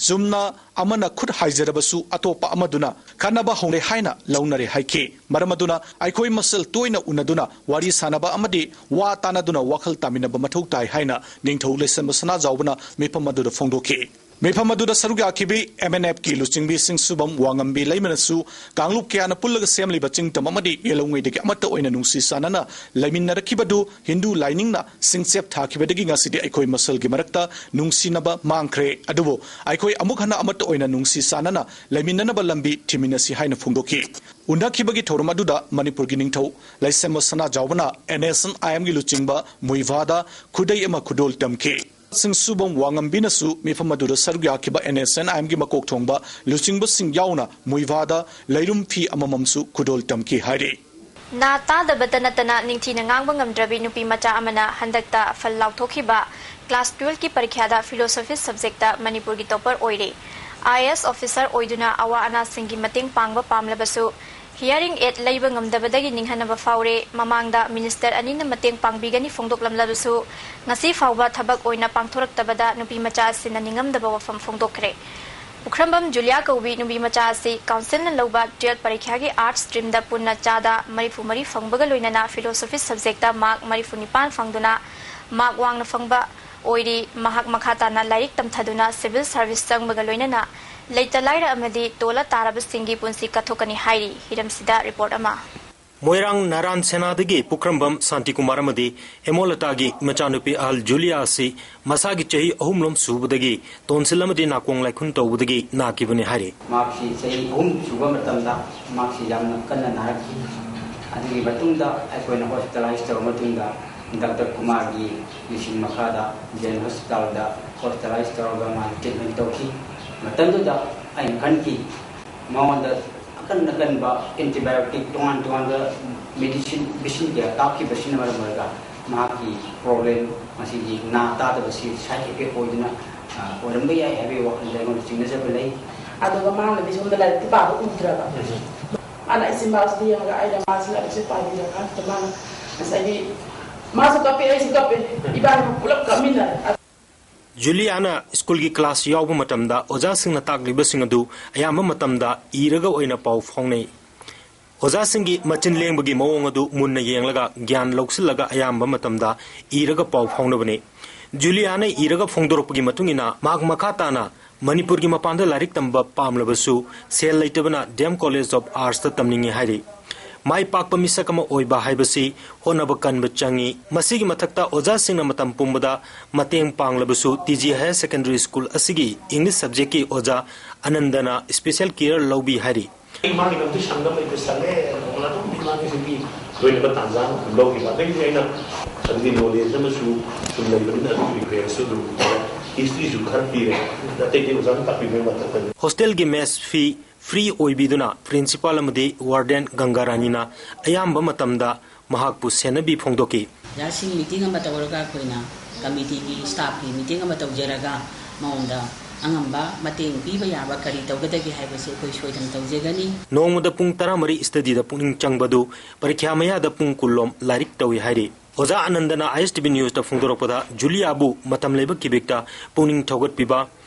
ꯆꯨꯝꯅ ꯑꯃꯅ ꯈꯨꯠ ꯍꯥꯏꯖꯔꯕꯁꯨ ꯑꯇꯣꯞꯄ ꯑꯃꯗꯨꯅ ꯈꯠꯅꯕ ꯍꯧꯔꯦ ꯍꯥꯏꯅ ꯂꯧꯅꯔꯦ ꯍꯥꯏꯈꯤ꯫ ꯃꯔꯝ ꯑꯗꯨꯅ ꯑꯩꯈꯣꯏ ꯃꯁꯦꯜ ꯇꯣꯏꯅ ꯎꯅꯗꯨꯅ ꯋꯥꯔꯤ ꯁꯥꯅꯕ ꯑꯃꯗꯤ ꯋꯥ ꯇꯥꯅꯗꯨꯅ ꯋꯥꯈꯜ ꯇꯥꯃꯤꯟꯅꯕ ꯃꯊꯧ ꯇꯥꯏ ꯍꯥꯏꯅ ꯅꯤꯡꯊꯧ ꯂꯩꯁꯦꯝꯕ ꯁꯅꯥꯖꯥꯎꯕꯅ ꯃꯤꯐꯝ ꯑꯗꯨꯗ ꯐꯣꯡꯗꯣꯛꯈꯤ꯫ ꯃꯤꯐꯝ ꯑꯗꯨꯗ ꯁꯔꯨꯛ ꯌꯥꯈꯤꯕꯤ M N F ꯀꯤ ꯂꯨꯆꯤꯡꯕꯤ ꯁꯤꯡꯁꯨꯕꯝ ꯋꯥꯉꯝꯕꯤ ꯂꯩꯃꯅꯁꯨ ꯀꯥꯡꯂꯨꯞ ꯀꯌꯥꯅ ꯄꯨꯜꯂꯒ ꯁꯦꯝꯂꯤꯕ ꯆꯤꯡꯇꯝ ꯑꯃꯗꯤ ꯌꯦꯜꯍꯧꯉꯩꯗꯒꯤ ꯑꯃꯠꯇ ꯑꯣꯏꯅ ꯅꯨꯡꯁꯤ ꯆꯥꯟꯅꯅ ꯂꯩꯃꯤꯟꯅꯔꯛꯈꯤꯕꯗꯨ ꯍꯤꯟꯗꯨ ꯂꯥꯏꯅꯤꯡꯅ ꯁꯤꯡꯆꯦꯞ ꯊꯥꯈꯤꯕꯗꯒꯤ ꯉꯁꯤꯗꯤ ꯑꯩꯈꯣꯏ ꯃꯁꯦꯜꯒꯤ ꯃꯔꯛꯇ ꯅꯨꯡꯁꯤꯅꯕ ꯃꯥꯡꯈ꯭ꯔꯦ꯫ ꯑꯗꯨꯕꯨ ꯑꯩꯈꯣꯏ ꯑꯃꯨꯛ ꯍꯟꯅ ꯑꯃꯠꯇ ꯑꯣꯏꯅ ꯅꯨꯡꯁꯤ ꯆꯥꯟꯅꯅ ꯂꯩꯃꯤꯟꯅꯅꯕ ꯂꯝꯕꯤ ꯊꯤꯃꯤꯟꯅꯁꯤ ꯍꯥꯏꯅ ꯐꯣꯡꯗꯣꯛꯈꯤ꯫ ꯎꯅꯈꯤꯕꯒꯤ ꯊꯧꯔꯝ ꯑꯗꯨꯗ ꯃꯅꯤꯄꯨꯔꯒꯤ ꯅꯤꯡꯊꯧ ꯂꯩꯁꯦꯝꯕ ꯁꯅꯥꯖꯥꯎꯕꯅ N S N I M ꯒꯤ ꯂꯨꯆꯤꯡꯕ ꯃꯨꯏꯚꯥꯗ ꯈꯨꯗꯩ ꯑꯃ ꯈꯨꯗꯣꯜ ꯇꯝꯈꯤ꯫ ꯁꯤꯡꯁꯨꯕꯝ ꯋꯥꯉꯝꯕꯤꯅꯁꯨ ꯃꯤꯐꯝ ꯑꯗꯨꯗ ꯁꯔꯨꯛ ꯌꯥꯈꯤꯕ N S N I M ꯒꯤ ꯃꯀꯣꯛ ꯊꯣꯡꯕ ꯂꯨꯆꯤꯡꯕꯁꯤꯡ ꯌꯥꯎꯅ ꯃꯨꯏꯚꯥꯗ ꯂꯩꯔꯨꯝ ꯐꯤ ꯑꯃꯃꯝꯁꯨ ꯈꯨꯗꯣꯜ ꯇꯝꯈꯤ ꯍꯥꯏꯔꯤ꯫ ꯅꯥ ꯇꯥꯗꯕꯇ ꯅꯠꯇꯅ ꯅꯤꯡꯊꯤꯅ ꯉꯥꯡꯕ ꯉꯝꯗ꯭ꯔꯕꯤ ꯅꯨꯄꯤ ꯃꯆꯥ ꯑꯃꯅ ꯍꯟꯗꯛꯇ ꯐꯜ ꯂꯥꯎꯊꯣꯛꯈꯤꯕ class twelve ꯀꯤ ꯄꯔꯤꯈ꯭ꯌꯥꯗ philosophy subject ꯇ ꯃꯅꯤꯄꯨꯔꯒꯤ topper ꯑꯣꯏꯔꯦ꯫ I A S officer ꯑꯣꯏꯗꯨꯅ ꯑꯋꯥ ꯑꯅꯥꯁꯤꯡꯒꯤ ꯃꯇꯦꯡ ꯄꯥꯡꯕ ꯄꯥꯝꯂꯕꯁꯨ hearing aid ꯂꯩꯕ ꯉꯝꯗꯕꯗꯒꯤ ꯅꯤꯡꯍꯟꯅꯕ ꯐꯥꯎꯔꯦ꯫ ꯃꯃꯥꯡꯗ minister ꯑꯅꯤꯅ ꯃꯇꯦꯡ ꯄꯥꯡꯕꯤꯒꯅꯤ ꯐꯣꯡꯗꯣꯛꯂꯝꯂꯕꯁꯨ ꯉꯁꯤ ꯐꯥꯎꯕ ꯊꯕꯛ ꯑꯣꯏꯅ ꯄꯥꯡꯊꯣꯔꯛꯇꯕꯗ ꯅꯨꯄꯤ ꯃꯆꯥ ꯑꯁꯤꯅ ꯅꯤꯡꯉꯝꯗꯕ ꯋꯥꯐꯝ ꯐꯣꯡꯗꯣꯛꯈ꯭ꯔꯦ꯫ ꯄꯨꯈ꯭ꯔꯝꯕꯝ ꯖꯨꯂꯤꯌꯥ ꯀꯧꯕꯤ ꯅꯨꯄꯤ ꯃꯆꯥ ꯑꯁꯤ ꯀꯥꯎꯟꯁꯤꯜꯅ ꯂꯧꯕ ꯇꯨꯌꯦꯜꯐ ꯄꯔꯤꯈ꯭ꯌꯥꯒꯤ ꯑꯥꯔꯠꯁ ꯁ꯭ꯇ꯭ꯔꯤꯝꯗ ꯄꯨꯟꯅ ꯆꯥꯗ ꯃꯔꯤꯐꯨ ꯃꯔꯤ ꯐꯪꯕꯒ ꯂꯣꯏꯅꯅ ꯐꯤꯂꯣꯁꯣꯐꯤ ꯁꯕꯖꯦꯛꯇ ꯃꯥꯔꯛ ꯃꯔꯤꯐꯨ ꯅꯤꯄꯥꯟ ꯐꯪꯗꯨꯅ ꯃꯥꯔꯛ ꯋꯥꯡꯅ ꯐꯪꯕ ꯑꯣꯏꯔꯤ꯫ ꯃꯍꯥꯛ ꯃꯈꯥ ꯇꯥꯅ ꯂꯥꯏꯔꯤꯛ ꯇꯝꯊꯗꯨꯅ ꯁꯤꯚꯤꯜ ꯁꯔꯚꯤꯁ ꯆꯪꯕꯒ ꯂꯣꯏꯅꯅ ꯂꯩꯇ ꯂꯥꯏꯔ ꯑꯃꯗꯤ ꯇꯣꯜꯂ ꯇꯥꯔꯕꯁꯤꯡꯒꯤ ꯄꯨꯟꯁꯤ ꯀꯠꯊꯣꯛꯀꯅꯤ ꯍꯥꯏꯔꯤ꯫ ꯍꯤꯔꯝꯁꯤꯗ ꯔꯤꯄꯣꯔꯠ ꯑꯃ꯫ ꯃꯣꯏꯔꯥꯡ ꯅꯥꯔꯥꯟ ꯁꯦꯅꯥꯗꯒꯤ ꯄꯨꯈ꯭ꯔꯝꯕꯝ ꯁꯥꯟꯇꯤꯀꯨꯃꯥꯔ ꯑꯃꯗꯤ ꯍꯦꯃꯣꯂꯇꯥꯒꯤ ꯃꯆꯥꯅꯨꯄꯤ ꯑꯍꯜ ꯖꯨꯂꯤꯌꯥ ꯑꯁꯤ ꯃꯁꯥꯒꯤ ꯆꯍꯤ ꯑꯍꯨꯝꯂꯣꯝ ꯁꯨꯕꯗꯒꯤ ꯇꯣꯟꯁꯤꯜ ꯑꯃꯗꯤ ꯅꯥꯀꯣꯡ ꯂꯥꯏꯈꯨꯟ ꯇꯧꯕꯗꯒꯤ ꯅꯥꯈꯤꯕꯅꯤ ꯍꯥꯏꯔꯤ꯫ ꯃꯍꯥꯛꯁꯤ ꯆꯍꯤ ꯑꯍꯨꯝ ꯁꯨꯕ ꯃꯇꯝꯗ ꯃꯍꯥꯛꯁꯤ ꯌꯥꯝꯅ ꯀꯟꯅ ꯅꯥꯔꯛꯈꯤ꯫ ꯑꯗꯨꯒꯤ ꯃꯇꯨꯡꯗ ꯑꯩꯈꯣꯏꯅ ꯍꯣꯁꯄꯤꯇꯥꯂꯥꯏꯁ ꯇꯧꯔꯕ ꯃꯇꯨꯡꯗ ꯗꯥꯛꯇꯔ ꯀꯨꯃꯥꯔꯒꯤ ꯂꯨꯆꯤꯡ ꯃꯈꯥꯗ ꯖꯦꯟ ꯍꯣꯁꯄꯤꯇꯥꯜꯗ ꯍꯣꯁꯄꯤꯇꯥꯂꯥꯏꯁ ꯇꯧꯔꯒ ꯃꯥꯒꯤ ꯇ꯭ꯔꯤꯠꯃꯦꯟ ꯇꯧꯈꯤ꯫ ꯃꯇꯝꯗꯨꯗ ꯑꯩꯅ ꯈꯟꯈꯤ, ꯃꯉꯣꯟꯗ ꯑꯀꯟ ꯑꯀꯟꯕ ꯑꯦꯟꯇꯤꯕꯥꯌꯣꯇꯤꯛ ꯇꯣꯉꯥꯟ ꯇꯣꯉꯥꯟꯕ ꯃꯦꯗꯤꯁꯤꯟ, ꯚꯦꯛꯁꯤꯟ ꯀꯌꯥ ꯀꯥꯞꯈꯤꯕꯁꯤꯅ ꯃꯔꯝ ꯑꯣꯏꯔꯒ ꯃꯍꯥꯛꯀꯤ ꯄ꯭ꯔꯣꯕ꯭ꯂꯦꯝ ꯃꯁꯤꯒꯤ ꯅꯥ ꯇꯥꯗꯕꯁꯤ ꯁꯥꯏꯠ ꯏꯐꯦꯛ ꯑꯣꯏꯗꯨꯅ, ꯑ, ꯑꯣꯏꯔꯝꯕ ꯌꯥꯏ ꯍꯥꯏꯕꯒꯤ ꯋꯥꯈꯜꯗ ꯑꯩꯉꯣꯟꯗ ꯆꯤꯡꯅꯖꯕ ꯂꯩ꯫ ꯑꯗꯨꯒ ꯃꯥꯅꯗꯤ ꯁꯣꯝꯗ ꯂꯥꯏꯔꯤꯛꯇꯤ ꯄꯥꯕ ꯎꯗ꯭ꯔꯕ꯫ ꯃꯥꯅ ꯑꯩꯁꯦ ꯃꯥꯁꯤꯗ ꯌꯦꯡꯉꯒ ꯑꯩꯅ ꯃꯥꯁꯤ ꯂꯥꯏꯔꯤꯛꯁꯦ ꯄꯥꯕꯤꯔꯀꯥꯟꯁꯤꯗ ꯃꯥꯅ ꯉꯁꯥꯏꯒꯤ ꯃꯥꯁꯨ ꯀꯞꯄꯦ, ꯑꯩꯁꯨ ꯀꯞꯄꯦ, ꯏꯕꯥꯅꯤ ꯄꯨꯂꯞ ꯀꯞꯃꯤꯟꯅꯔꯦ꯫ ꯖꯨꯂꯤꯌꯥꯅ ꯁ꯭ꯀꯨꯜꯒꯤ ꯀ꯭ꯂꯥꯁ ꯌꯥꯎꯕ ꯃꯇꯝꯗ ꯑꯣꯖꯥꯁꯤꯡꯅ ꯇꯥꯛꯂꯤꯕꯁꯤꯡ ꯑꯗꯨ ꯑꯌꯥꯝꯕ ꯃꯇꯝꯗ ꯏꯔꯒ ꯑꯣꯏꯅ ꯄꯥꯎ ꯐꯥꯎꯅꯩ꯫ ꯑꯣꯖꯥꯁꯤꯡꯒꯤ ꯃꯆꯤꯟ ꯂꯦꯡꯕꯒꯤ ꯃꯑꯣꯡ ꯑꯗꯨ ꯃꯨꯟꯅ ꯌꯦꯡꯂꯒ ꯒ꯭ꯌꯥꯟ ꯂꯧꯁꯤꯜꯂꯒ ꯑꯌꯥꯝꯕ ꯃꯇꯝꯗ ꯏꯔꯒ ꯄꯥꯎ ꯐꯥꯎꯅꯕꯅꯤ꯫ ꯖꯨꯂꯤꯌꯥꯅ ꯏꯔꯒ ꯐꯣꯡꯗꯣꯔꯛꯄꯒꯤ ꯃꯇꯨꯡ ꯏꯟꯅ ꯃꯍꯥꯛ ꯃꯈꯥ ꯇꯥꯅ ꯃꯅꯤꯄꯨꯔꯒꯤ ꯃꯄꯥꯟꯗ ꯂꯥꯏꯔꯤꯛ ꯇꯝꯕ ꯄꯥꯝꯂꯕꯁꯨ ꯁꯦꯜ ꯂꯩꯇꯕꯅ ꯗꯤ ꯑꯦꯝ ꯀꯣꯂꯦꯖ ꯑꯣꯐ ꯑꯥꯔꯠꯁꯇ ꯇꯝꯅꯤꯡꯏ ꯍꯥꯏꯔꯤ꯫ ꯃꯥꯏ ꯄꯥꯛꯄ ꯃꯤꯁꯛ ꯑꯃ ꯑꯣꯏꯕ ꯍꯥꯏꯕꯁꯤ ꯍꯣꯠꯅꯕ ꯀꯟꯕ ꯆꯪꯏ꯫ ꯃꯁꯤꯒꯤ ꯃꯊꯛꯇ ꯑꯣꯖꯥꯁꯤꯡꯅ ꯃꯇꯝ ꯄꯨꯝꯕꯗ ꯃꯇꯦꯡ ꯄꯥꯡꯂꯕꯁꯨ T G higher secondary school ꯑꯁꯤꯒꯤ ꯏꯪꯂꯤꯁ ꯁꯕꯖꯦꯛꯀꯤ ꯑꯣꯖꯥ ꯑꯅꯟꯗꯅ ꯁ꯭ꯄꯦꯁꯦꯜ ꯀꯤꯌꯔ ꯂꯧꯕꯤ ꯍꯥꯏꯔꯤ꯫ ꯃꯥꯒꯤ ꯂꯝꯗꯤ ꯁꯪꯗꯝ ꯂꯩꯇꯦ, ꯁꯪꯉꯦ꯫ ꯅꯣꯡꯃꯅ ꯑꯗꯨꯝ ꯃꯥꯒꯤ ꯁꯤꯒꯤ ꯂꯣꯏꯅꯕ ꯇꯥꯟꯖꯥ ꯑꯃ ꯑꯗꯨꯝ ꯂꯧꯈꯤꯕ꯫ ꯑꯗꯒꯤꯗꯤ ꯑꯩꯅ ꯑꯗꯨꯒꯤ ꯅꯣꯂꯦꯖ ꯑꯃꯁꯨ ꯁꯨꯝ ꯂꯩꯕꯅꯤꯅ ꯑꯗꯨꯒꯤ ꯔꯤꯐꯔꯦꯟꯁꯁꯨ ꯑꯗꯨꯝ ꯍꯤꯁꯇ꯭ꯔꯤꯁꯨ ꯈꯔ ꯄꯤꯔꯦ꯫ ꯑꯇꯩ ꯑꯇꯩ ꯑꯣꯖꯥꯅ ꯇꯥꯛꯄꯤꯕꯒꯤ ꯃꯊꯛꯇꯅꯤ꯫ ꯍꯣꯁꯇꯦꯜꯒꯤ ꯃꯦꯁ ꯐꯤ ꯐ꯭ꯔꯤ ꯑꯣꯏꯕꯤꯗꯨꯅ ꯄ꯭ꯔꯤꯟꯁꯤꯄꯥꯜ ꯑꯃꯗꯤ ꯋꯥꯔꯗꯦꯟ ꯒꯪꯒꯥꯔꯥꯅꯤꯅ ꯑꯌꯥꯝꯕ ꯃꯇꯝꯗ ꯃꯍꯥꯛꯄꯨ ꯁꯦꯟꯅꯕꯤ ꯐꯣꯡꯗꯣꯛꯈꯤ꯫ ꯑꯣꯖꯥꯁꯤꯡ ꯃꯤꯇꯤꯡ ꯑꯃ ꯇꯧꯔꯒ ꯑꯩꯈꯣꯏꯅ ꯀꯃꯤꯇꯤꯒꯤ ꯁ꯭ꯇꯥꯐꯀꯤ ꯃꯤꯇꯤꯡ ꯑꯃ ꯇꯧꯖꯔꯒ ꯃꯉꯣꯟꯗ ꯑꯉꯝꯕ ꯃꯇꯦꯡ ꯄꯤꯕ ꯌꯥꯕ ꯀꯔꯤ ꯇꯧꯒꯗꯒꯦ ꯍꯥꯏꯕꯁꯤ ꯑꯩꯈꯣꯏ ꯁꯣꯏꯗꯅ ꯇꯧꯖꯒꯅꯤ꯫ ꯅꯣꯡꯃꯗ ꯄꯨꯡ ꯇꯔꯥꯃꯔꯤ ꯁ꯭ꯇꯗꯤꯗ ꯄꯨꯛꯅꯤꯡ ꯆꯪꯕꯗꯨ ꯄꯔꯤꯈ꯭ꯌꯥ ꯃꯌꯥꯗ ꯄꯨꯡ ꯀꯨꯟꯂꯣꯝ ꯂꯥꯏꯔꯤꯛ ꯇꯧꯏ ꯍꯥꯏꯔꯤ꯫ ꯑꯣꯖꯥ ꯑꯅꯟꯗꯅ ꯑꯥꯏ ꯑꯦꯁ ꯇꯤ ꯚꯤ ꯅ꯭ꯌꯨꯁꯇ ꯐꯣꯡꯗꯣꯔꯛꯄꯗ ꯖꯨꯂꯤꯌꯥꯕꯨ ꯃꯇꯝ ꯂꯩꯕ ꯀꯤꯕꯤꯛꯇ ꯄꯨꯛꯅꯤꯡ ꯊꯧꯒꯠꯄꯤꯕ,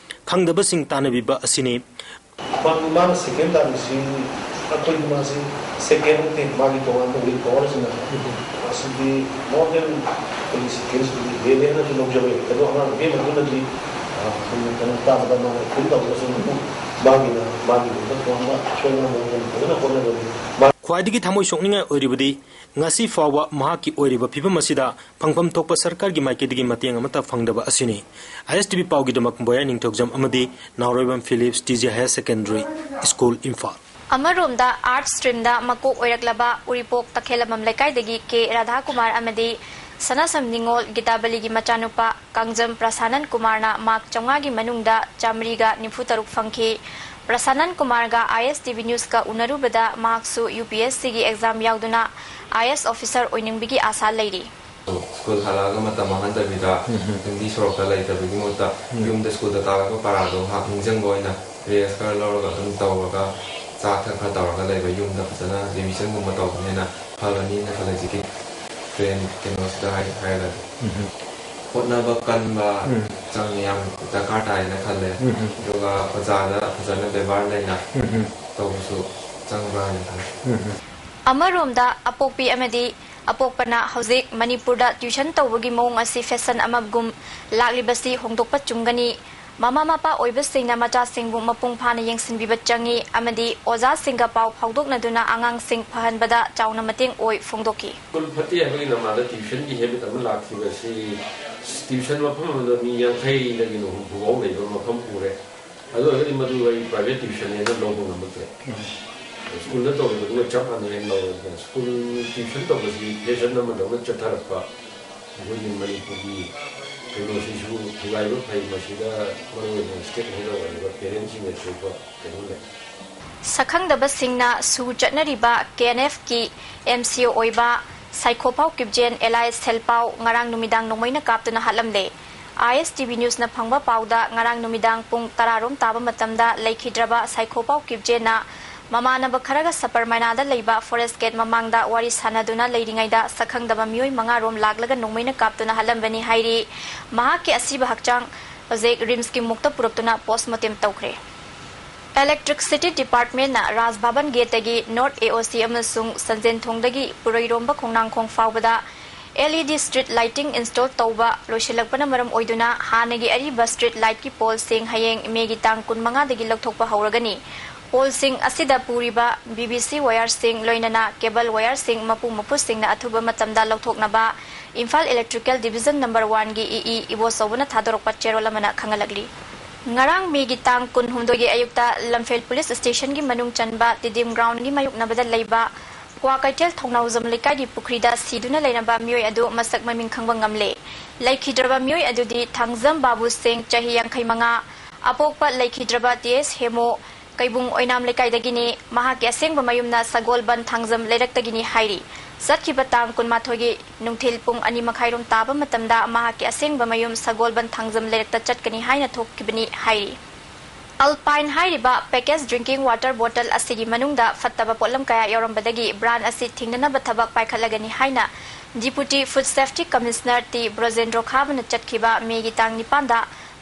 ꯈꯪꯗꯕꯁꯤꯡ ꯇꯥꯟꯅꯕꯤꯕ ꯑꯁꯤꯅꯤ꯫ ꯃꯥ-, ꯃꯥꯅ ꯁꯦꯀꯦꯟ ꯇꯥꯔꯤꯁꯤ ꯑꯩꯈꯣꯏꯗꯤ ꯃꯥꯁꯤ ꯁꯦꯀꯦꯟ ꯅꯠꯇꯦ, ꯃꯥꯒꯤ ꯇꯣꯉꯥꯟꯕ ꯋꯤꯛ ꯑꯋꯥꯔꯁꯤꯅ ꯑꯁꯤꯗꯤ more than ꯑꯩꯈꯣꯏꯒꯤ ꯁꯦꯀꯦꯟꯁꯤꯗꯤ ꯍꯦꯜꯂꯦꯅꯁꯨ ꯂꯧꯖꯕ ꯌꯥꯏ꯫ ꯑꯗꯣ ꯑꯉꯥꯡ ꯃꯦꯝ ꯑꯗꯨꯅꯗꯤ, ꯑ, ꯑꯩꯈꯣꯏꯒꯤ ꯀꯩꯅꯣ ꯇꯥꯕꯗ ꯃꯥꯅ ꯐꯤꯜ ꯇꯧꯕꯗꯁꯨ ꯑꯗꯨꯝ ꯃꯥꯒꯤꯅ, ꯃꯥꯒꯤ ꯑꯣꯏꯕ ꯇꯣꯉꯥꯟꯕ ꯑꯁꯣꯏ ꯑꯉꯥꯝ ꯂꯩꯔꯒꯗꯤ ꯐꯖꯅ ꯍꯣꯠꯅꯒꯅꯤ꯫ ꯃꯥ- ꯈ꯭ꯋꯥꯏꯗꯒꯤ ꯊꯃꯣꯏ ꯁꯣꯛꯅꯤꯡꯉꯥꯏ ꯑꯣꯏꯔꯤꯕꯗꯤ ꯉꯁꯤ ꯐꯥꯎꯕ ꯃꯍꯥꯛꯀꯤ ꯑꯣꯏꯔꯤꯕ ꯐꯤꯕꯝ ꯑꯁꯤꯗ ꯐꯪꯐꯝ ꯊꯣꯛꯄ ꯁꯔꯀꯥꯔꯒꯤ ꯃꯥꯏꯀꯩꯗꯒꯤ ꯃꯇꯦꯡ ꯑꯃꯠꯇ ꯐꯪꯗꯕ ꯑꯁꯤꯅꯤ꯫ ꯑꯥꯏ ꯑꯦꯁ ꯇꯤ ꯚꯤ ꯄꯥꯎꯒꯤꯗꯃꯛ ꯕꯣꯌꯥ ꯅꯤꯡꯊꯧꯖꯝ ꯑꯃꯗꯤ Naoroibam Phillips T G higher secondary school, Imphal. ꯑꯃꯔꯣꯝꯗ ꯑꯥꯔꯠꯁ ꯁ꯭ꯇ꯭ꯔꯤꯝꯗ ꯃꯀꯣꯛ ꯑꯣꯏꯔꯛꯂꯕ ꯎꯔꯤꯄꯣꯛ ꯇꯈꯦꯂꯝꯕꯝ ꯂꯩꯀꯥꯏꯗꯒꯤ ꯀꯦ ꯔꯥꯙꯥꯀꯨꯃꯥꯔ ꯑꯃꯗꯤ ꯁꯅꯥꯁꯝ ꯅꯤꯉꯣꯜ ꯒꯤꯇꯥꯕꯂꯤꯒꯤ ꯃꯆꯥꯅꯨꯄꯥ ꯀꯥꯡꯖꯝ ꯄ꯭ꯔꯁꯥꯅꯟ ꯀꯨꯃꯥꯔꯅ ꯃꯥꯔꯛ ꯆꯥꯝꯃꯉꯥꯒꯤ ꯃꯅꯨꯡꯗ ꯆꯥꯃꯔꯤꯒ ꯅꯤꯐꯨ ꯇꯔꯨꯛ ꯐꯪꯈꯤ꯫ ꯄ꯭ꯔꯁꯥꯅꯟ ꯀꯨꯃꯥꯔꯒ ꯑꯥꯏ ꯑꯦꯁ ꯇꯤ ꯚꯤ ꯅ꯭ꯌꯨꯁꯀ ꯎꯅꯔꯨꯕꯗ ꯃꯍꯥꯛꯁꯨ ꯌꯨ ꯄꯤ ꯑꯦꯁ ꯁꯤꯒꯤ ꯑꯦꯛꯖꯥꯝ ꯌꯥꯎꯗꯨꯅ ꯑꯥꯏ ꯑꯦꯁ ꯑꯣꯐꯤꯁꯥꯔ ꯑꯣꯏꯅꯤꯡꯕꯒꯤ ꯑꯥꯁꯥ ꯂꯩꯔꯤ꯫ ꯁ꯭ꯀꯨꯜ ꯍꯜꯂꯛꯑꯒ ꯃꯇꯝ ꯃꯥꯡꯍꯟꯗꯕꯤꯗ ꯎꯝ꯫ ꯂꯝꯕꯤ ꯁꯣꯔꯣꯛꯇ ꯂꯩꯇꯕꯒꯤ ꯃꯍꯨꯠꯇ ꯎꯝ꯫ ꯌꯨꯝꯗ ꯁ꯭ꯀꯨꯜꯗ ꯇꯥꯛꯂꯛꯄ ꯄꯔꯥꯗꯣ ꯉꯥꯏꯍꯥꯛ ꯅꯤꯡꯁꯤꯡꯕ ꯑꯣꯏꯅ ꯔꯦꯁ ꯈꯔ ꯂꯧꯔꯒ ꯑꯗꯨꯝ ꯇꯧꯔꯒ ꯆꯥꯛ ꯊꯛ ꯈꯔ ꯇꯧꯔꯒ ꯂꯩꯕ, ꯌꯨꯝꯗ ꯐꯖꯅ ꯔꯤꯚꯤꯖꯟꯒꯨꯝꯕ ꯇꯧꯕꯅ ꯍꯦꯟꯅ ꯐꯒꯅꯤꯅ ꯈꯜꯂꯦ ꯍꯧꯖꯤꯛꯀꯤ ꯇ꯭ꯔꯦꯟ ꯀꯩꯅꯣꯁꯤꯗ ꯍꯥꯏ-, ꯍꯥꯏꯔꯒꯗꯤ꯫ ꯎꯝ꯫ ꯍꯣꯠꯅꯕ ꯀꯟꯕ ꯎꯝ꯫ ꯆꯪꯉꯤ, ꯌꯥꯝ ꯗꯔꯀꯥꯔ ꯇꯥꯏꯅ ꯈꯜꯂꯦ꯫ ꯎꯝ꯫ ꯑꯗꯨꯒ ꯑꯣꯖꯥꯗ ꯐꯖꯅ ꯕꯦꯕꯥꯔ ꯂꯩꯅ ꯎꯝ꯫ ꯇꯧꯕꯁꯨ ꯆꯪꯕ꯭ꯔꯥ ꯍꯥꯏꯅ ꯈꯜꯂꯦ꯫ ꯎꯝ꯫ ꯑꯃꯔꯣꯝꯗ ꯑꯄꯣꯛꯄꯤ ꯑꯃꯗꯤ ꯑꯄꯣꯛꯄꯅ ꯍꯧꯖꯤꯛ ꯃꯅꯤꯄꯨꯔꯗ ꯇ꯭ꯌꯨꯁꯟ ꯇꯧꯕꯒꯤ ꯃꯑꯣꯡ ꯑꯁꯤ ꯐꯦꯁꯟ ꯑꯃꯒꯨꯝ ꯂꯥꯛꯂꯤꯕꯁꯤ ꯍꯣꯡꯗꯣꯛꯄ ꯆꯨꯝꯒꯅꯤ꯫ ꯃꯃꯥ ꯃꯄꯥ ꯑꯣꯏꯕꯁꯤꯡꯅ ꯃꯆꯥꯁꯤꯡꯕꯨ ꯃꯄꯨꯡ ꯐꯥꯅ ꯌꯦꯡꯁꯤꯟꯕꯤꯕ ꯆꯪꯏ ꯑꯃꯗꯤ ꯑꯣꯖꯥꯁꯤꯡꯒ ꯄꯥꯎ ꯐꯥꯎꯗꯣꯛꯅꯗꯨꯅ ꯑꯉꯥꯡꯁꯤꯡ ꯐꯍꯟꯕꯗ ꯆꯥꯎꯅ ꯃꯇꯦꯡ ꯑꯣꯏ ꯐꯣꯡꯗꯣꯛꯈꯤ꯫ ꯁ꯭ꯀꯨꯜ ꯐꯠꯇꯦ ꯍꯥꯏꯕꯒꯤ ꯂꯝꯃꯥꯗ ꯇ꯭ꯌꯨꯁꯟꯒꯤ ꯍꯦꯕꯤꯠ ꯑꯃ ꯂꯥꯛꯈꯤꯕꯁꯤ ꯇ꯭ꯌꯨꯁꯟ ꯃꯐꯝ ꯑꯃꯗ ꯃꯤ ꯌꯥꯡꯈꯩꯗꯒꯤꯅ ꯍꯨꯝꯐꯨ ꯐꯥꯎ ꯂꯩꯕ ꯃꯐꯝ ꯎꯔꯦ꯫ ꯑꯗꯨ ꯑꯣꯏꯔꯒꯗꯤ ꯃꯗꯨ ꯑꯩ ꯄ꯭ꯔꯥꯏꯚꯦꯠ ꯇ꯭ꯌꯨꯁꯟꯅꯦꯅ ꯂꯧꯕ ꯉꯝꯃꯛꯇ꯭ꯔꯦ꯫ ꯁ꯭ꯀꯨꯜꯗ ꯇꯧꯔꯤꯕꯗꯨꯒ ꯆꯞ ꯃꯥꯟꯅꯩꯅ ꯂꯧꯔꯦ꯫ ꯑꯗꯨꯅ ꯁ꯭ꯀꯨꯜ ꯇ꯭ꯌꯨꯁꯟ ꯇꯧꯕꯁꯤ ꯐꯦꯁꯟ ꯑꯃꯗꯧꯅ ꯆꯠꯊꯔꯛꯄ, ꯑꯩꯈꯣꯏꯒꯤ ꯃꯅꯤꯄꯨꯔꯒꯤ ꯀꯩꯅꯣꯁꯤꯁꯨ ꯊꯨꯒꯥꯏꯕ ꯐꯩ꯫ ꯃꯁꯤꯗ ꯃꯔꯨꯑꯣꯏꯅ ꯁ꯭ꯇꯦꯛ ꯍꯣꯜꯗꯔ ꯑꯣꯏꯔꯤꯕ ꯄꯦꯔꯦꯟꯁꯁꯤꯡꯅꯁꯨ ꯀꯩꯅꯣ ꯂꯩ꯫ ꯁꯛꯈꯪꯗꯕꯁꯤꯡꯅ ꯁꯨ ꯆꯠꯅꯔꯤꯕ ꯀꯦ ꯑꯦꯟ ꯑꯦꯐꯀꯤ ꯑꯦꯝ ꯁꯤ ꯑꯣ ꯑꯣꯏꯕ ꯁꯥꯏꯈꯣꯄꯥꯎ ꯀꯤꯞꯖꯦꯟ ꯑꯦꯂꯥꯏꯁ ꯁꯦꯜꯄꯥꯎ ꯉꯔꯥꯡ ꯅꯨꯃꯤꯗꯥꯡ ꯅꯣꯡꯃꯩꯅ ꯀꯥꯞꯇꯨꯅ ꯍꯥꯠꯂꯝꯂꯦ꯫ ꯑꯥꯏ ꯑꯦꯁ ꯇꯤ ꯚꯤ ꯅ꯭ꯌꯨꯁꯅ ꯐꯪꯕ ꯄꯥꯎꯗ ꯉꯔꯥꯡ ꯅꯨꯃꯤꯗꯥꯡ ꯄꯨꯡ ꯇꯔꯥ ꯔꯣꯝ ꯇꯥꯕ ꯃꯇꯝꯗ ꯂꯩꯈꯤꯗ꯭ꯔꯕ ꯁꯥꯏꯈꯣꯄꯥꯎ ꯀꯤꯞꯖꯦꯟꯅ ꯃꯃꯥꯟꯅꯕ ꯈꯔꯒ ꯁꯄꯔ ꯃꯥꯏꯅꯥꯗ ꯂꯩꯕ ꯐꯣꯔꯦꯁ ꯒꯦꯠ ꯃꯃꯥꯡꯗ ꯋꯥꯔꯤ ꯁꯥꯟꯅꯗꯨꯅ ꯂꯩꯔꯤꯉꯩꯗ ꯁꯛꯈꯪꯗꯕ ꯃꯤꯑꯣꯏ ꯃꯉꯥ ꯔꯣꯝ ꯂꯥꯛꯂꯒ ꯅꯣꯡꯃꯩꯅ ꯀꯥꯞꯇꯨꯅ ꯍꯥꯠꯂꯝꯕꯅꯤ ꯍꯥꯏꯔꯤ꯫ ꯃꯍꯥꯛꯀꯤ ꯑꯁꯤꯕ ꯍꯛꯆꯥꯡ ꯍꯧꯖꯤꯛ ꯔꯤꯝꯁꯀꯤ ꯃꯨꯛꯇ ꯄꯨꯔꯛꯇꯨꯅ ꯄꯣꯁꯃꯣꯔꯇꯦꯝ ꯇꯧꯈ꯭ꯔꯦ꯫ ꯏꯂꯦꯛꯇ꯭ꯔꯤꯁꯤꯇꯤ ꯗꯤꯄꯥꯔꯠꯃꯦꯟꯅ ꯔꯥꯖ ꯚꯕꯟ ꯒꯦꯠꯇꯒꯤ ꯅꯣꯔꯠ ꯑꯦ ꯑꯣ ꯁꯤ ꯑꯃꯁꯨꯡ ꯁꯟꯖꯦꯟ ꯊꯣꯡꯗꯒꯤ ꯄꯨꯔꯩꯔꯣꯝꯕ ꯈꯣꯡꯅꯥꯡ ꯈꯣꯡ ꯐꯥꯎꯕꯗ L E D street lighting install ꯇꯧꯕ ꯂꯣꯏꯁꯤꯜꯂꯛꯄꯅ ꯃꯔꯝ ꯑꯣꯏꯗꯨꯅ ꯍꯥꯟꯅꯒꯤ ꯑꯔꯤꯕ street lightꯀꯤ ꯄꯣꯜꯁꯤꯡ ꯍꯌꯦꯡ ꯃꯦꯒꯤ ꯇꯥꯡ ꯀꯨꯟꯃꯉꯥꯗꯒꯤ ꯂꯧꯊꯣꯛꯄ ꯍꯧꯔꯒꯅꯤ꯫ ꯄꯣꯜꯁꯤꯡ ꯑꯁꯤꯗ ꯄꯨꯔꯤꯕ V V C wireꯁꯤꯡ ꯂꯣꯏꯅꯅ cable wireꯁꯤꯡ ꯃꯄꯨ ꯃꯄꯨꯁꯤꯡꯅ ꯑꯊꯨꯕ ꯃꯇꯝꯗ ꯂꯧꯊꯣꯛꯅꯕ Imphal Electrical Division number oneꯒꯤ E E ꯏꯕꯣꯆꯧꯕꯅ ꯊꯥꯗꯣꯔꯛꯄ ꯆꯦꯔꯣꯜ ꯑꯃꯅ ꯈꯪꯍꯜꯂꯛꯂꯤ꯫ ꯉꯔꯥꯡ ꯃꯦꯒꯤ ꯇꯥꯡ ꯀꯨꯟꯍꯨꯝꯗꯣꯏꯒꯤ ꯑꯌꯨꯛꯇ ꯂꯝꯐꯦꯜ ꯄꯨꯂꯤꯁ ꯁ꯭ꯇꯦꯁꯟꯒꯤ ꯃꯅꯨꯡ ꯆꯟꯕ ꯇꯤꯗꯤꯝ ꯒ꯭ꯔꯥꯎꯟꯒꯤ ꯃꯥꯌꯣꯛꯅꯕꯗ ꯂꯩꯕ ꯀ꯭ꯋꯥꯀꯩꯊꯦꯜ ꯊꯧꯅꯥꯎꯖꯝ ꯂꯩꯀꯥꯏꯒꯤ ꯄꯨꯈ꯭ꯔꯤꯗ ꯁꯤꯗꯨꯅ ꯂꯩꯔꯝꯕ ꯃꯤꯑꯣꯏ ꯑꯗꯨ ꯃꯁꯛ ꯃꯃꯤꯡ ꯈꯪꯕ ꯉꯝꯂꯦ꯫ ꯂꯩꯈꯤꯗ꯭ꯔꯕ ꯃꯤꯑꯣꯏ ꯑꯗꯨꯗꯤ ꯊꯥꯡꯖꯝ ꯕꯥꯕꯨ ꯁꯤꯡ, ꯆꯍꯤ ꯌꯥꯡꯈꯩ ꯃꯉꯥ, ꯑꯄꯣꯛꯄ ꯂꯩꯈꯤꯗ꯭ꯔꯕ ꯇꯤ ꯑꯦꯁ ꯍꯦꯃꯣ, ꯀꯩꯕꯨꯡ ꯑꯣꯏꯅꯥꯝ ꯂꯩꯀꯥꯏꯗꯒꯤꯅꯤ꯫ ꯃꯍꯥꯛꯀꯤ ꯑꯁꯦꯡꯕ ꯃꯌꯨꯝꯅ ꯁꯒꯣꯜꯕꯟ ꯊꯥꯡꯖꯝ ꯂꯩꯔꯛꯇꯒꯤꯅꯤ ꯍꯥꯏꯔꯤ꯫ ꯆꯠꯈꯤꯕ ꯇꯥꯡ ꯀꯨꯟꯃꯥꯊꯣꯏꯒꯤ ꯅꯨꯡꯊꯤꯜ ꯄꯨꯡ ꯑꯅꯤ ꯃꯈꯥꯏꯔꯣꯝ ꯇꯥꯕ ꯃꯇꯝꯗ ꯃꯍꯥꯛꯀꯤ ꯑꯁꯦꯡꯕ ꯃꯌꯨꯝ ꯁꯒꯣꯜꯕꯟ ꯊꯥꯡꯖꯝ ꯂꯩꯔꯛꯇ ꯆꯠꯀꯅꯤ ꯍꯥꯏꯅ ꯊꯣꯛꯈꯤꯕꯅꯤ ꯍꯥꯏꯔꯤ꯫ ꯑꯜꯄꯥꯏꯟ ꯍꯥꯏꯔꯤꯕ package drinking water bottle ꯑꯁꯤꯒꯤ ꯃꯅꯨꯡꯗ ꯐꯠꯇꯕ ꯄꯣꯠꯂꯝ ꯀꯌꯥ ꯌꯥꯎꯔꯝꯕꯗꯒꯤ brand ꯑꯁꯤ ꯊꯤꯡꯅꯅꯕ ꯊꯕꯛ ꯄꯥꯏꯈꯠꯂꯒꯅꯤ ꯍꯥꯏꯅ Deputy Food Safety Commissioner T Brojendro ꯈꯥꯕꯅ ꯆꯠꯈꯤꯕ ꯃꯦꯒꯤ ꯇꯥꯡ ꯅꯤꯄꯥꯟꯗ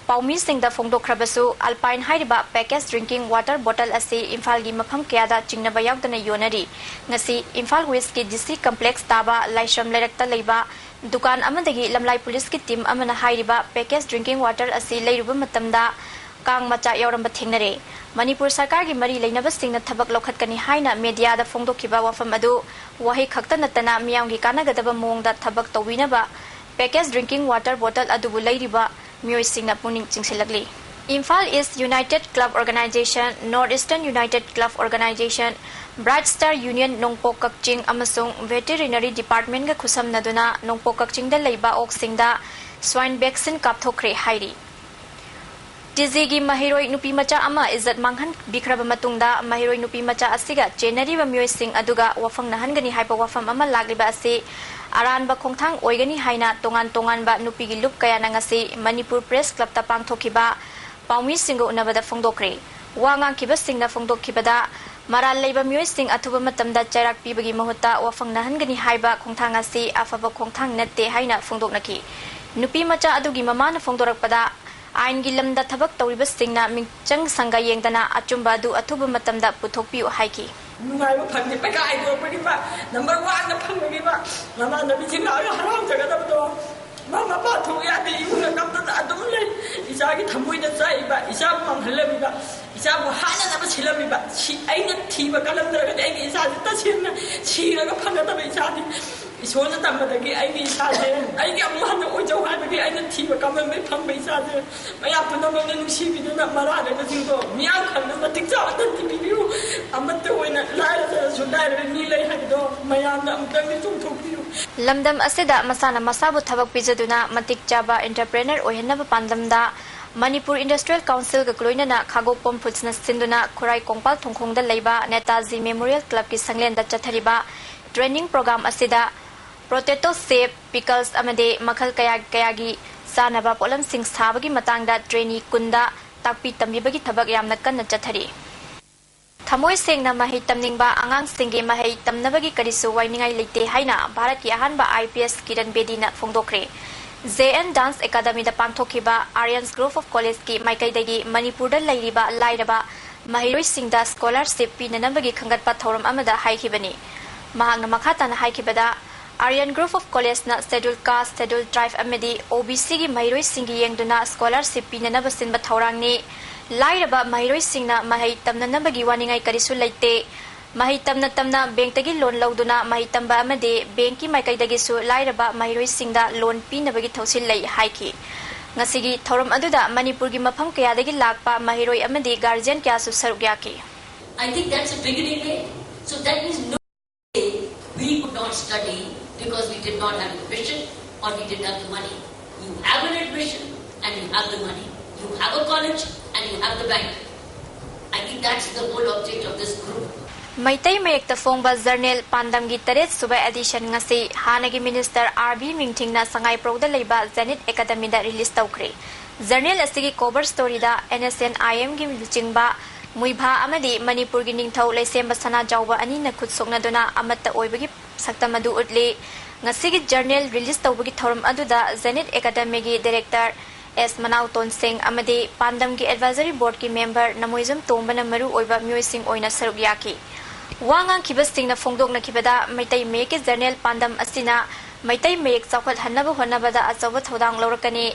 ꯄꯥꯎꯃꯤꯁꯤꯡꯗ ꯐꯣꯡꯗꯣꯛꯈ꯭ꯔꯕꯁꯨ, ꯑꯜꯄꯥꯏꯟ ꯍꯥꯏꯔꯤꯕ package drinking water bottle ꯑꯁꯤ ꯏꯝꯐꯥꯜꯒꯤ ꯃꯐꯝ ꯀꯌꯥꯗ ꯆꯤꯡꯅꯕ ꯌꯥꯎꯗꯅ ꯌꯣꯟꯅꯔꯤ꯫ ꯉꯁꯤ ꯏꯝꯐꯥꯜ ꯋꯦꯁꯀꯤ ꯗꯤ ꯁꯤ ꯀꯝꯄ꯭ꯂꯦꯛꯁ ꯇꯥꯕ ꯂꯥꯏꯁ꯭ꯔꯝ ꯂꯩꯔꯛꯇ ꯂꯩꯕ ꯗꯨꯀꯥꯟ ꯑꯃꯗꯒꯤ ꯂꯝꯂꯥꯏ ꯄꯨꯂꯤꯁꯀꯤ ꯇꯤꯝ ꯑꯃꯅ ꯍꯥꯏꯔꯤꯕ package drinking water ꯑꯁꯤ ꯂꯩꯔꯨꯕ ꯃꯇꯝꯗ ꯀꯥꯡ ꯃꯆꯥ ꯌꯥꯎꯔꯝꯕ ꯊꯦꯡꯅꯔꯦ꯫ ꯃꯅꯤꯄꯨꯔ ꯁꯔꯀꯥꯔꯒꯤ ꯃꯔꯤ ꯂꯩꯅꯕꯁꯤꯡꯅ ꯊꯕꯛ ꯂꯧꯈꯠꯀꯅꯤ ꯍꯥꯏꯅ ꯃꯦꯗꯤꯌꯥꯗ ꯐꯣꯡꯗꯣꯛꯈꯤꯕ ꯋꯥꯐꯝ ꯑꯗꯨ ꯋꯥꯍꯩ ꯈꯛꯇ ꯅꯠꯇꯅ ꯃꯤꯌꯥꯝꯒꯤ ꯀꯥꯟꯅꯒꯗꯕ ꯃꯑꯣꯡꯗ ꯊꯕꯛ ꯇꯧꯕꯤꯅꯕ package drinking water bottle ꯑꯗꯨꯕꯨ ꯂꯩꯔꯤꯕ ꯃꯤꯑꯣꯏꯁꯤꯡꯅ ꯄꯨꯛꯅꯤꯡ ꯆꯤꯡꯁꯤꯜꯂꯛꯂꯤ꯫ Imphal east united club organisation, north eastern united club organisation, bright star union Nongpok Kakching ꯑꯃꯁꯨꯡ ꯚꯦꯇꯦꯔꯤꯅꯔꯤ ꯗꯤꯄꯥꯔꯠꯃꯦꯟꯒ ꯈꯨꯠꯁꯝꯅꯗꯨꯅ ꯅꯣꯡꯄꯣꯛ ꯀꯛꯆꯤꯡꯗ ꯂꯩꯕ ꯑꯣꯛꯁꯤꯡꯗ ꯁ꯭ꯋꯥꯏꯟ ꯚꯦꯛꯁꯤꯟ ꯀꯥꯞꯊꯣꯛꯈ꯭ꯔꯦ ꯍꯥꯏꯔꯤ꯫ ꯇꯤꯖꯤꯒꯤ ꯃꯍꯩꯔꯣꯏ ꯅꯨꯄꯤ ꯃꯆꯥ ꯑꯃ ꯏꯖꯠ ꯃꯥꯡꯍꯟꯕꯤꯈ꯭ꯔꯕ ꯃꯇꯨꯡꯗ ꯃꯍꯩꯔꯣꯏ ꯅꯨꯄꯤ ꯃꯆꯥ ꯑꯁꯤꯒ ꯆꯦꯟꯅꯔꯤꯕ ꯃꯤꯑꯣꯏꯁꯤꯡ ꯑꯗꯨꯒ ꯋꯥꯐꯝꯅꯍꯟꯒꯅꯤ ꯍꯥꯏꯕ ꯋꯥꯐꯝ ꯑꯃ ꯂꯥꯛꯂꯤꯕ ꯑꯁꯤ ꯑꯔꯥꯟꯕ ꯈꯣꯡꯊꯥꯡ ꯑꯣꯏꯒꯅꯤ ꯍꯥꯏꯅ ꯇꯣꯉꯥꯟ ꯇꯣꯉꯥꯟꯕ ꯅꯨꯄꯤꯒꯤ ꯂꯨꯞ ꯀꯌꯥꯅ ꯉꯁꯤ ꯃꯅꯤꯄꯨꯔ ꯄ꯭ꯔꯦꯁ ꯀ꯭ꯂꯕꯇ ꯄꯥꯡꯊꯣꯛꯈꯤꯕ ꯄꯥꯎꯃꯤꯁꯤꯡꯒ ꯎꯅꯕꯗ ꯐꯣꯡꯗꯣꯛꯈ꯭ꯔꯦ꯫ ꯋꯥ ꯉꯥꯡꯈꯤꯕꯁꯤꯡꯅ ꯐꯣꯡꯗꯣꯛꯈꯤꯕꯗ, ꯃꯔꯥꯜ ꯂꯩꯕ ꯃꯤꯑꯣꯏꯁꯤꯡ ꯑꯊꯨꯕ ꯃꯇꯝꯗ ꯆꯩꯔꯥꯛ ꯄꯤꯕꯒꯤ ꯃꯍꯨꯠꯇ ꯋꯥꯐꯝꯅꯍꯟꯒꯅꯤ ꯍꯥꯏꯕ ꯈꯣꯡꯊꯥꯡ ꯑꯁꯤ ꯑꯐꯕ ꯈꯣꯡꯊꯥꯡ ꯅꯠꯇꯦ ꯍꯥꯏꯅ ꯐꯣꯡꯗꯣꯛꯅꯈꯤ꯫ ꯅꯨꯄꯤ ꯃꯆꯥ ꯑꯗꯨꯒꯤ ꯃꯃꯥꯅ ꯐꯣꯡꯗꯣꯔꯛꯄꯗ, ꯑꯥꯏꯟꯒꯤ ꯂꯝꯗ ꯊꯕꯛ ꯇꯧꯔꯤꯕꯁꯤꯡꯅ ꯃꯤꯆꯪ ꯁꯪꯒ ꯌꯦꯡꯗꯅ ꯑꯆꯨꯝꯕ ꯑꯗꯨ ꯑꯊꯨꯕ ꯃꯇꯝꯗ ꯄꯨꯊꯣꯛꯄꯤꯌꯨ ꯍꯥꯏꯈꯤ꯫ ꯅꯨꯡꯉꯥꯏꯕ ꯐꯪꯗꯦ, ꯄꯩꯈꯥ ꯍꯥꯏꯗꯣꯔꯛꯄꯒꯤ ꯃꯥ ꯅꯝꯕꯔ ꯋꯥꯟꯗ ꯐꯪꯕꯒꯤ ꯃꯥ ꯃꯃꯥꯟꯅꯕꯤꯁꯤꯡ ꯂꯥꯛꯑꯒ ꯍꯔꯥꯎꯖꯒꯗꯕꯗꯣ꯫ ꯃꯥ ꯃꯄꯥ ꯊꯣꯛ ꯌꯥꯗꯦ, ꯏꯃꯨꯡꯗ ꯀꯞꯇꯅ ꯑꯗꯨꯝ ꯂꯩ꯫ ꯏꯆꯥꯒꯤ ꯊꯃꯣꯏꯗ ꯆꯥꯛꯏꯕ, ꯏꯆꯥꯕꯨ ꯃꯥꯡꯍꯜꯂꯝꯃꯤꯕ, ꯏꯆꯥꯕꯨ ꯍꯥꯠꯅꯅꯕ ꯁꯤꯜꯂꯝꯃꯤꯕ, ꯁꯤ ꯑꯩꯅ ꯊꯤꯕ ꯀꯜꯂꯝꯗ꯭ꯔꯒꯗꯤ ꯑꯩꯒꯤ ꯏꯆꯥꯁꯤ ꯇꯁꯦꯡꯅ ꯁꯤꯔꯒ ꯐꯪꯒꯗꯕ ꯏꯆꯥꯅꯤ꯫ ꯏꯁꯣꯔꯅ ꯇꯝꯕꯗꯒꯤ ꯑꯩꯒꯤ ꯏꯆꯥꯁꯦ, ꯑꯩꯒꯤ ꯑꯃꯨꯛ ꯍꯟꯅ ꯑꯣꯏꯖꯧ ꯍꯥꯏꯕꯒꯤ ꯑꯩꯅ ꯊꯤꯕ ꯀꯝꯃꯟꯕꯩ ꯐꯪꯕ ꯏꯆꯥꯁꯦ꯫ ꯃꯌꯥꯝ ꯄꯨꯝꯅꯃꯛꯅ ꯅꯨꯡꯁꯤꯕꯤꯗꯨꯅ ꯃꯔꯥ ꯂꯩꯕꯁꯤꯡꯗꯣ ꯃꯤꯌꯥꯝ ꯈꯪꯅ ꯃꯇꯤꯛ ꯆꯥꯕ ꯇꯟꯕꯤ ꯄꯤꯕꯤꯌꯨ꯫ ꯑꯃꯠꯇ ꯑꯣꯏꯅ ꯂꯥꯏꯔꯖꯔꯁꯨ ꯂꯥꯏꯔꯕ ꯃꯤ ꯂꯩ ꯍꯥꯏꯕꯗꯣ ꯃꯌꯥꯝꯅ ꯑꯃꯨꯛꯇꯪꯗꯤ ꯆꯨꯝꯊꯣꯛꯄꯤꯌꯨ꯫ ꯂꯝꯗꯝ ꯑꯁꯤꯗ ꯃꯁꯥꯅ ꯃꯁꯥꯕꯨ ꯊꯕꯛ ꯄꯤꯖꯗꯨꯅ ꯃꯇꯤꯛ ꯆꯥꯕ entrepreneur ꯑꯣꯏꯍꯟꯅꯕ ꯄꯥꯟꯗꯝꯗ ꯃꯅꯤꯄꯨꯔ Industrial Councilꯒ ꯂꯣꯏꯅꯅ ꯈꯥꯒꯣꯛꯄꯝ Foodsꯅ ꯁꯤꯟꯗꯨꯅ ꯈꯨꯔꯥꯏ ꯀꯣꯡꯄꯥꯜ ꯊꯣꯡꯈꯣꯡꯗ ꯂꯩꯕ ꯅꯦꯇꯥꯖꯤ Memorial Clubꯀꯤ ꯁꯪꯂꯦꯟꯗ ꯆꯠꯊꯔꯤꯕ training program ꯑꯁꯤꯗ potato shape, pickles ꯑꯃꯗꯤ ꯃꯈꯜ ꯀꯌꯥ ꯀꯌꯥꯒꯤ ꯆꯥꯅꯕ ꯄꯣꯠꯂꯝꯁꯤꯡ ꯁꯥꯕꯒꯤ ꯃꯇꯥꯡꯗ trainee ꯀꯨꯟꯗ ꯇꯥꯛꯄꯤ ꯇꯝꯕꯤꯕꯒꯤ ꯊꯕꯛ ꯌꯥꯝꯅ ꯀꯟꯅ ꯆꯠꯊꯔꯤ꯫ ꯊꯃꯣꯏ ꯁꯦꯡꯅ ꯃꯍꯩ ꯇꯝꯅꯤꯡꯕ ꯑꯉꯥꯡꯁꯤꯡꯒꯤ ꯃꯍꯩ ꯇꯝꯅꯕꯒꯤ ꯀꯔꯤꯁꯨ ꯋꯥꯏꯅꯤꯡꯉꯥꯏ ꯂꯩꯇꯦ ꯍꯥꯏꯅ ꯚꯥꯔꯠꯀꯤ ꯑꯍꯥꯟꯕ IPS ꯀꯤꯔꯟ ꯕꯦꯗꯤꯅ ꯐꯣꯡꯗꯣꯛꯈ꯭ꯔꯦ꯫ JN Dance Academyꯗ ꯄꯥꯡꯊꯣꯛꯈꯤꯕ Aryan Group of Collegeꯀꯤ ꯃꯥꯏꯀꯩꯗꯒꯤ ꯃꯅꯤꯄꯨꯔꯗ ꯂꯩꯔꯤꯕ ꯂꯥꯏꯔꯕ ꯃꯍꯩꯔꯣꯏꯁꯤꯡꯗ scholarship ꯄꯤꯅꯅꯕꯒꯤ ꯈꯟꯒꯠꯄ ꯊꯧꯔꯝ ꯑꯃꯗ ꯍꯥꯏꯈꯤꯕꯅꯤ꯫ ꯃꯍꯥꯛꯅ ꯃꯈꯥ ꯇꯥꯅ ꯍꯥꯏꯈꯤꯕꯗ, Aryan Group of Collegeꯅ Scheduled Caste, Scheduled Tribe ꯑꯃꯗꯤ OBCꯒꯤ ꯃꯍꯩꯔꯣꯏꯁꯤꯡꯒꯤ ꯌꯦꯡꯗꯨꯅ scholarship ꯄꯤꯅꯅꯕ ꯁꯤꯟꯕ ꯊꯧꯔꯥꯡꯅꯤ꯫ ꯂꯥꯏꯔꯕ ꯃꯍꯩꯔꯣꯏꯁꯤꯡꯅ ꯃꯍꯩ ꯇꯝꯅꯅꯕꯒꯤ ꯋꯥꯅꯤꯡꯉꯥꯏ ꯀꯔꯤꯁꯨ ꯂꯩꯇꯦ꯫ ꯃꯍꯩ ꯇꯝꯅ ꯇꯝꯅ bankꯇꯒꯤ loan ꯂꯧꯗꯨꯅ ꯃꯍꯩ ꯇꯝꯕ ꯑꯃꯗꯤ bankꯀꯤ ꯃꯥꯏꯀꯩꯗꯒꯤꯁꯨ ꯂꯥꯏꯔꯕ ꯃꯍꯩꯔꯣꯏꯁꯤꯡꯗ loan ꯄꯤꯅꯕꯒꯤ ꯊꯧꯁꯤꯜ ꯂꯩ ꯍꯥꯏꯈꯤ꯫ ꯉꯁꯤꯒꯤ ꯊꯧꯔꯝ ꯑꯗꯨꯗ ꯃꯅꯤꯄꯨꯔꯒꯤ ꯃꯐꯝ ꯀꯌꯥꯗꯒꯤ ꯂꯥꯛꯄ ꯃꯍꯩꯔꯣꯏ ꯑꯃꯗꯤ guardian ꯀꯌꯥꯁꯨ ꯁꯔꯨꯛ ꯌꯥꯈꯤ꯫ I think that's a beginning, eh? So that means no, we could not study because we did not have admission or we didn't have the money. You have an admission and you have the money. You have a college and you have the bank. I think that's the whole object of this group. Meitei ꯃꯌꯦꯛꯇ ꯐꯣꯡꯕ journal ꯄꯥꯟꯗꯝꯒꯤ ꯇꯔꯦꯠ ꯁꯨꯕ edition ꯉꯁꯤ ꯍꯥꯟꯅꯒꯤ minister R B ꯃꯤꯡꯊꯤꯡꯅ ꯁꯉꯥꯏꯄ꯭ꯔꯧꯗ ꯂꯩꯕ Zenith Academyꯗ release ꯇꯧꯈ꯭ꯔꯦ꯫ Journal ꯑꯁꯤꯒꯤ cover storyꯗ NSCN-IMꯒꯤ ꯂꯨꯆꯤꯡꯕ ꯃꯨꯏꯚꯥ ꯑꯃꯗꯤ ꯃꯅꯤꯄꯨꯔꯒꯤ ꯅꯤꯡꯊꯧ ꯂꯩꯁꯦꯝꯕ ꯁꯅꯥꯖꯥꯎꯕ ꯑꯅꯤꯅ ꯈꯨꯠ ꯁꯣꯛꯅꯗꯨꯅ ꯑꯃꯠꯇ ꯑꯣꯏꯕꯒꯤ ꯁꯛꯇꯝ ꯑꯗꯨ ꯎꯠꯂꯤ꯫ ꯉꯁꯤꯒꯤ journal release ꯇꯧꯕꯒꯤ ꯊꯧꯔꯝ ꯑꯗꯨꯗ Zenith Academyꯒꯤ director ꯑꯦꯁ ꯃꯅꯥꯎꯇꯣꯟꯁꯤꯡ ꯑꯃꯗꯤ ꯄꯥꯟꯗꯝꯒꯤ ꯑꯦꯗꯚꯥꯏꯖꯔꯤ ꯕꯣꯔꯗꯀꯤ ꯃꯦꯝꯕꯔ ꯅꯃꯣꯏꯖꯝ ꯇꯣꯝꯕꯅ ꯃꯔꯨ ꯑꯣꯏꯕ ꯃꯤꯑꯣꯏꯁꯤꯡ ꯑꯣꯏꯅ ꯁꯔꯨꯛ ꯌꯥꯈꯤ꯫ ꯋꯥ ꯉꯥꯡꯈꯤꯕꯁꯤꯡꯅ ꯐꯣꯡꯗꯣꯛꯅꯈꯤꯕꯗ, ꯃꯩꯇꯩ ꯃꯌꯦꯛꯀꯤ ꯖꯔꯅꯦꯜ ꯄꯥꯟꯗꯝ ꯑꯁꯤꯅ ꯃꯩꯇꯩ ꯃꯌꯦꯛ ꯆꯥꯎꯈꯠꯍꯟꯅꯕ ꯍꯣꯠꯅꯕꯗ ꯑꯆꯧꯕ ꯊꯧꯗꯥꯡ ꯂꯧꯔꯛꯀꯅꯤ꯫